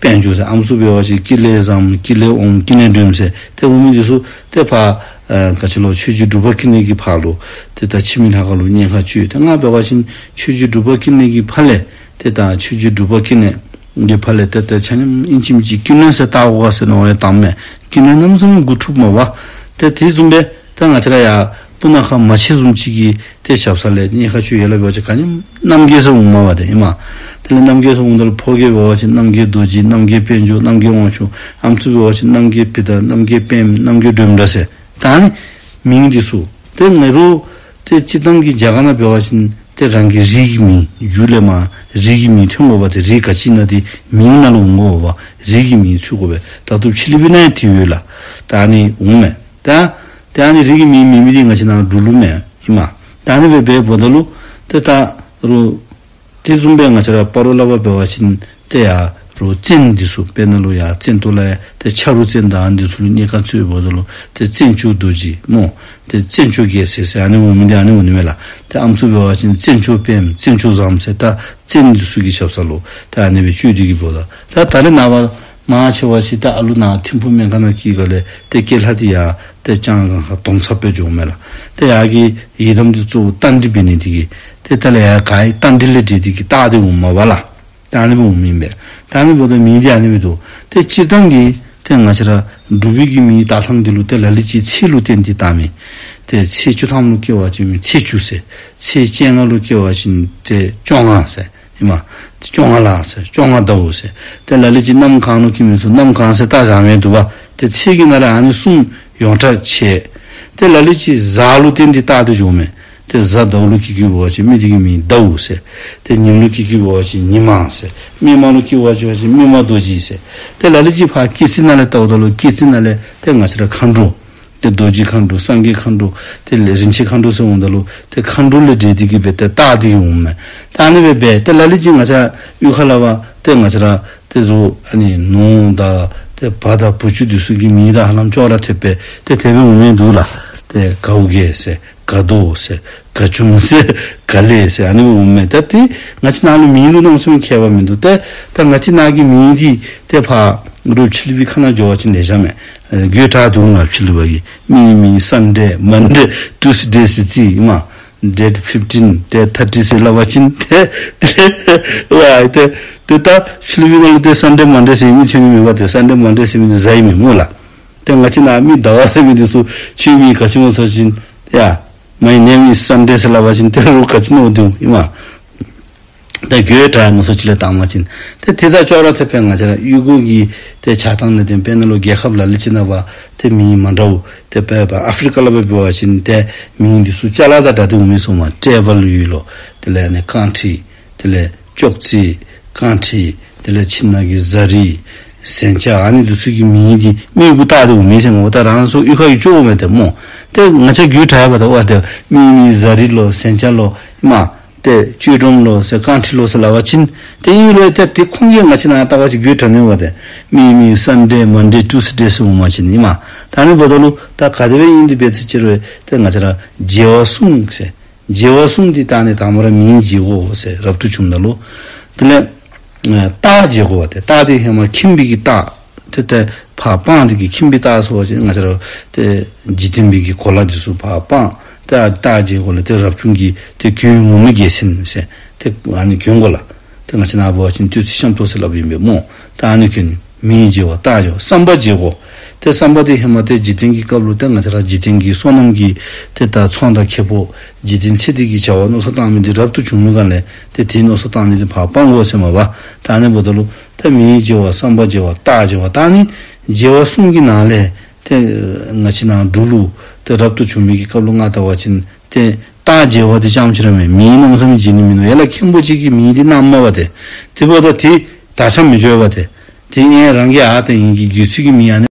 དཔལ་འབྱོར་ཟེར། ཨམ་སྲུ་འབད་བ་ཅིན་སྐྱེ་གནས་བཟང་། སྐྱེ་གནས་དབང་། སྐྱེ་གནས་སྒྲོལ་མ་ཟེར། ཏེ་འོང་མི་འདི་ཚུ་ཏེ་ཕར་ཨ་ག་ཅི་ལོ་ཆོས་རྗེ་འབྲུག་པ་ཀུན་ལེགས་ཀྱི་ཕར་ལུ་ཏེ་ད་འཆི་མེད་ལྷ་ཁང་ལུ་གནས་ཁང་བཅུག། ཏེ་ང་འབད་བ་ཅིན་ཆོས་རྗེ་འབྲུག་པ་ཀུན་ལེགས་ཀྱི་ཕར་ལས་ཏེ་ད་ཆོས་རྗེ་འབྲུག་པ་ཀུན་ལེགས་ཀྱི་ཕར་ལས་ཏེ་ད་ཆ་མཉམ་ཨིན་ཅི་མིན་ཅི་ཀུན་ལེགས་ཟེར་བཏགས་དགོ་ག་ཟེར་མནོ་བ་ཡང་བཏངམ་མས། ཀུན་ལེགས་རྣམ་གསུམ་དགུ་ཕྲུགས་མ་པ། ཏེ་དེ་བཟུམ་སྦེ་ད་ང་བཅས་ར་ཡར་ སྤུ་ན་ཁ་མ་ཆེ་བཟུམ་ཅིག་གི་ཏེ་ཞབས་ས་ལས་གཉེར་ཁ་ཚུ་ཡོད་ལགས། འབད་བ་ཅིན་ག་ནི་རྣམ་རྒྱལ་ཟེར་འོང་མས་པ་ཏེ་ཨིན་མས། དེ་ལས་རྣམ་རྒྱལ་ཟེར་འོངམ་ད་ལུ་ཕོ་རྒྱས་འབད་བ་ཅིན་རྣམ་རྒྱལ་རྡོ་རྗེ། རྣམ་རྒྱལ་དཔལ་འབྱོར། རྣམ་རྒྱལ་དབང་ཕྱུག། ཨམ་སྲུ་འབད་བ་ཅིན་རྣམ་རྒྱལ་བི་དྷ། རྣམ་རྒྱལ་པདྨ། རྣམ་རྒྱལ་སྒྲོལ་མ་ཟེར། ད་ཨ་ནི་མིང་འདི་ཚུ་ཏེ་ང་རོ་ཏེ་སྤྱིར་བཏང་གི་རྒྱ་གར་ནང་འབད་བ་ཅིན་ཏེ་རང་གི་རིགས་ཀྱི་མིང་རྒྱུད་ལས་མར་རིགས་ཀྱི་མིང་ཐོན་དགོ་པ་ཏེ་རིགས་ག་ཅི་ཨིན་ན་དེ་མིང་ནང་ལུ་འོང་དགོ་པ། རིགས་ཀྱི་མིང་ཚུད་དགོ་པས། ད་ལྟོ་ཕྱི་གླིང་པའི་ནང་ཡང་དེ་ཡོད་ལགས། ད་ཨ་ནི་འོང་མས། ད་ཏེ་ཨ་ནི་རིགས་ཀྱི་མིང་མེད་མི་འདི་ང་བཅས་ནང་འབྲུག་ལུ་མེད་ཨིན་མས། ད་ཨ་ནི་སྦེ་འབདཝ་ད་ལུ་ཏེ་ད་རུང་དེ་བཟུམ་སྦེ་ང་བཅས་ར་སྤ་རོ་ལུ་འབད་བ་ཅིན་ཏེ་ཡར་རུང་བཙན་འདི་ཚུ་དཔེར་ན་ལུ་ཡར་བཙན་ཏོ་ལ་ཡ་ཏེ་ཆ་རོགས་བཙན་དང་ཨ་ནི་འདི་ཚུ་ལུ་གཉེར་ཁ་ཚུད་འབདཝ་ད་ལུ་ཏེ་བཙན་སྐྱོགས་རྡོ་རྗེ་སྨོ། ཏེ་བཙན་སྐྱོགས་རྒྱལ་མཚན་ཟེར་ཨ་ནི་འོང་མི་འདི་ཨ་ནི་འོང་ནི་མས་ལགས། ཏེ་ཨམ་སྲུ་འབད་བ་ཅིན་བཙན་སྐྱོགས་པདྨ། བཙན་སྐྱོགས་བཟངམ་ཟེར། ད་བཙན་འདི་ཚུ་གི་ཞབས་ས་ལུ་ད་ཨ་ནི་སྦེ་བཅོལ་ཏེ་གི་འབདཝ་ད་ད་ད་རེས་ནངས་པ་མང་ཆེ་བ་ཅིག་ད་ཨ་ལུ་ནཱ་ཐིམ་ཕུག་སྨན་ཁང་ནང་སྐྱེ་ག་ལས་ཏེ་སྐྱེས་ལྷག་འདི་ཡང་ཏེ་ལྕང་སྒང་ཁ་དོམ་ཚབ་སྦེ་འགྱོཝ་མས་ལགས། ཏེ་ཡར་གྱི་ཡི་དམ་འདི་གཙོ་བོ་རྟ་མགྲིན་འབད་ནི་དེ་གིས་ཏེ་ད་ལས་ཡར་ག་ཡི་རྟ་མགྲིན་ལས་འབྲེལ་ཏེ་གི་རྟགས་འདི་འོངམ་མས་པ་ལགས། ད་ཨ་ནི་སྦེ་འོང་མི་ཨིན་པས། ད་ཨ་ནི་འབདཝ་ད་མིང་འདི་ཨ་ནི་སྦེ་འདུག། ཏེ་སྤྱིར་བཏང་གི་ཏེ་ང་བཅས་ར་འབྲུག་པའི་གི་མིང་བཏགས་ཐངས་འདི་ལུ་ཏེ་ལ་ལུ་ཅིག་ཚེས་ལུ་བརྟེན་ཏེ་བཏགས་མི། ཏེ་ཚེས་བཅུ་ཐམ་ལུ་སྐྱེ་བ་ཅིན་ཚེས་བཅུ་ཟེར། ཚེས་བཅོ་ལྔ་ལུ་སྐྱེ་བ་ཅིན་ཏེ་བཅོ་ལྔ་ཟེར། ཨིན་མས། བཅོ་ལྔ་ལ་ཟེར། བཅོ་ལྔ་ཟླཝ་ཟེར། ཏེ་ལ་ལུ་ཅིག་གནམ་གང་ལུ་སྐྱེ་མི་ཚུ་གནམ་གང་ཟེར་བཏགས་བཞག་མི་འདུག་པ། ཏེ་ཚེས་ཀྱི་ནང་ལས་ཨ་ནི་གསུམ་ཡོངས་གྲགས་ཆེ། ཏེ་ལ་ལུ་ཅིག་གཟའ་ལུ་བརྟེན་ཏེ་བཏགས་ཏེ་འགྱོཝ་མས། ཏེ་གཟའ་ཟླཝ་ལུ་སྐྱེ་སྐྱེ་འབད་བ་ཅིན་མི་དེ་གི་མིང་ཟླཝ་ཟེར། ཏེ་ཉིམ་ལུ་སྐྱེ་སྐྱེ་འབད་བ་ཅིན་ཉི་མ་ཟེར། མིག་དམར་ལུ་སྐྱེ་བ་ཅིན་མིག་དམར་རྡོ་རྗེ་ཟེར། ཏེ་ལ་ལུ་ཅིག་ཕར་སྐྱེས་རྩིས་ནང་ལས་བལྟཝ་ད་ལུ་སྐྱེས་རྩིས་ནང་ལས་ཏེ་ང་བཅས་ར་མཁའ་འགྲོ། ཏེ་རྡོ་རྗེ་མཁའ་འགྲོ། སངས་རྒྱས་མཁའ་འགྲོ། དེ་ལས་རིན་ཆེན་མཁའ་འགྲོ་ཟེར་འོངམ་ད་ལུ་ཏེ་མཁའ་འགྲོ་ལས་འབྲེལ་ཏེ་གི་སྦེ་ཏེ་བཏགས་ཏེ་གི་འོངམ་མས། ད་ཨ་ནི་སྦེ་འབད་ཏེ་ལ་ལུ་ཅིག་ང་བཅས་གཡུས་ཁ་ལུ་འབད་ཏེ་ང་བཅས་ར་ཏེ་རུང་ཨ་ནི་ནོར་དང་ཏེ་བ་དང་བུ་ཆུང་འདི་ཚུ་གི་མིང་དང་ཧ་ལམ་ཅོག་ར་འཐདཔ་སྦེ་ཏེ་དེ་སྦེ་འོང་མི་འདུག་ལགས། ཏེ་གའུ་གེ་ཟེར། ག་དོ་ཟེར། ག་ཅུམ་ཟེར། ག་ལེ་ཟེར། ཨ་ནི་སྦེ་འོངམ་མས། ད་ཏེ་ང་བཅས་ནང་ལུ་མིང་ལུ་གནམ་མེད་ས་མེད་ཁྱད་པར་མིན་འདུག། ཏེ་ད་ང་བཅས་ནང་གི་མིང་འདི་ཏེ་ཕར་རུང་ཕྱི་གླིང་པའི་ཁ་ནང་འགྱོ་བ་ཅིན་ལེ་ཤ་མས། ཨེ་དགོད་བྲ་འདུག་ང་ཕྱི་གླིང་པ་གིས་མི་མི་སཱན་ཌེ་མཱན་ཌེ་ཊུས་ཌེ་ཟེར་རྩིས་ཨིན་མས། ཌེཊ་ཕིཕ་ཊིན་ཌེཊ་ཐར་ཊི་ཟེར་སླབ་པ་ཅིན་ཏེ་ཏེ་ཝའི་ཏེ་ཏེ་ད་ཕྱི་གླིང་པའི་ནང་ལུ་ཏེ་སཱན་ཌེ་མཱན་ཌེ་ཟེར་མི་ཐོན་ནི་མེད་པ། ཏེ་སཱན་ཌེ་མཱན་ཌེ་ཟེར་མི་འདི་གཟའ་ཨིན་མས་སྨོ་ལགས། ཏེ་ང་བཅས་ནང་མི་ཟླ་བ་ཟེར་མི་འདི་ཚུ་ཁྱོད་མིང་ག་ཅི་སྨོ་ཟེར་བ་ཅིན་ཡ་My name is Sunday ཟེར་སླབ་པ་ཅིན་ཏེ་རོགས་ག་ཅི་མནོ་དོ་ཨིན་མས། ཏེ་དགོད་བྲ་མི་སོ་ཅིག་ལས་བཏང་པ་ཅིན་ཏེ་དེ་དང་ཅོག་ར་འཐདཔ་སྦེ་ང་བཅས་ར་ཡུལ་སྐོར་གྱི་ཏེ་ཆ་སྟངས་ལས་ཏེ་དཔེར་ན་ལུ་རྒྱལ་ཁབ་ལ་ལུ་ཅིག་ནང་འབད་ཏེ་མིང་མ་འདྲཝ་ཏེ་དཔེར་ན་ཨཕ་རི་ཀ་ལུ་འབད་བ་ཅིན་ཏེ་མིང་འདི་ཚུ་ཅ་ལ་བཟའ་འདྲ་ཏེ་འོང་མི་ཚུ་མས། ཊེ་བཱལ་ཡུལ་ལོ། དེ་ལས་ཨ་ནི་ཀཱན་ཊི། དེ་ལས་ཅོག་ཙེ། ཀཱན་ཊི། དེ་ལས་ཁྱིམ་ནང་གི་བཟའ་རིགས། ཟན་ཆས། ཨ་ནི་འདི་ཚུ་གི་མིང་འདི་མི་གུ་བཏགས་ཏེ་འོང་མི་ཟེར་སྨོ། ད་རང་སོ་གཡུས་ཁ་གི་ཅོག་མས་ཏེ་སྨོ། ཏེ་ང་བཅས་དགོད་བྲ་འབདཝ་ད་ཝའི་ཏེ་མི་མི་བཟའ་རིགས་ལོ། ཟན་ཆས་ལོ། མ་ཏེ་ཅོག་འགྲོམ་ལོ་ཟེར། ཀཱན་ཊི་ལོ་ཟེར་སླབ་པ་ཅིན་ཏེ་ཨིན་རུང་ཏེ་དེ་ཁོང་གིས་ང་བཅས་ནང་ལྟ་བ་ཅིན་དགོད་བྲ་ནི་ཝའི་ཏེ་མི་མི་སཱན་ཌེ་མཱན་ཌེ་ཊུས་ཌེ་ཟེར་འོང་པ་ཅིན་ཨིན་མས། ད་ཨ་ནི་འབདཝ་ད་ལུ་ད་ག་དེ་སྦེ་ཨིན་ཏེ་འབད་ཚེ་ཅིག་རུང་ཏེ་ང་བཅས་ར་བྱེ་བ་གསུམ་ཟེར། བྱེ་བ་གསུམ་འདི་བཏགས་ནི་དང་པ་ར་མིང་བརྗེ་དགོ་ཟེར་རབ་ཏུ་བྱུང་ད་ལུ། དེ་ལས་ཨེ་རྟགས་བརྗེ་དགོ་པ་ཏེ། རྟགས་འདི་ཧེ་མ་ཁྱིམ་པའི་གི་རྟགས་ཏེ་ཏེ་ཕར་སྤང་འདི་གིས་ཁྱིམ་པའི་རྟགས་ཟེར་བ་ཅིན་ང་བཅས་ར་ཏེ་འཇིག་རྟེན་པའི་གི་གོ་ལ་འདི་ཚུ་ཕར་སྤང་། ཏེ་རྟགས་བརྗེ་དགོ་ལགས། ཏེ་རབ་བྱུང་གི་ཏེ་གྱོན་ངུར་སྨྲིག་རྒྱལ་མཚན་ཟེར་ཏེ་ཨ་ནི་གྱོན་དགོ་ལགས། ཏེ་ང་བཅས་ནང་འབད་བ་ཅིན་སྟོད་ཚེས་ཤམ་ཐབས་ཟེར་སླབ་ཨིན་པས་སྨོ། ད་ཨ་ནི་གྱོན། མིང་བརྗེ་བ། རྟགས་བརྗེ་བ། བསམ་པ་བརྗེ་དགོ། ཏེ་བསམ་པ་འདི་ཧེ་མ་ཏེ་འཇིག་རྟེན་གྱི་སྐབས་ལུ་ཏེ་ང་བཅས་ར་འཇིག་རྟེན་གྱི་སོ་ནམ་གྱི་ཏེ་ད་ཚོང་དང་ཁེ་སྤོགས་འཇིག་རྟེན་ཚེ་འདི་གི་བྱ་བ་མནོ་བསམ་བཏང་མི་འདི་རབ་ཏུ་བྱུང་མི་སྒང་ལས་ཏེ་དེ་མནོ་བསམ་བཏང་ནི་འདི་ཕར་སྤང་དགོ་ཟེར་མས་པ། ད་ཨ་ནི་འབདཝ་ད་ལུ་ཏེ་མིང་བརྗེ་བ། བསམ་པ་བརྗེ་བ། རྟགས་བརྗེ་བ། ད་ཨ་ནི་བརྗེ་བ་གསུམ་གྱི་ནང་ལས་ཏེ་ང་བཅས་ནང་འབྲུག་ལུ་ཏེ་རབ་ཏུ་བྱུང་མི་གི་སྐབས་ལུ་ང་བལྟ་བ་ཅིན་ཏེ་རྟགས་བརྗེ་བ་འདི་རྐྱངམ་ཅིག་ར་མེན། མིང་གནམ་མེད་ས་མེད་བརྗེ་ནི་མིན་ནུག། ཡ་ལ་མཁན་པོ་ཅིག་གིས་མིང་འདི་གནངམ་མས་པ་ཏེ། དེ་འབདཝ་ད་ཏེ་དར་ཁྱབ་མི་འགྱོ་བས་ཏེ། ཏེ་ཨེ་རང་གི་ཨ་ཏེ་ཨིན་གྱི་རྒྱུད་ཚིག་གི་མིང་ཨ་ནི།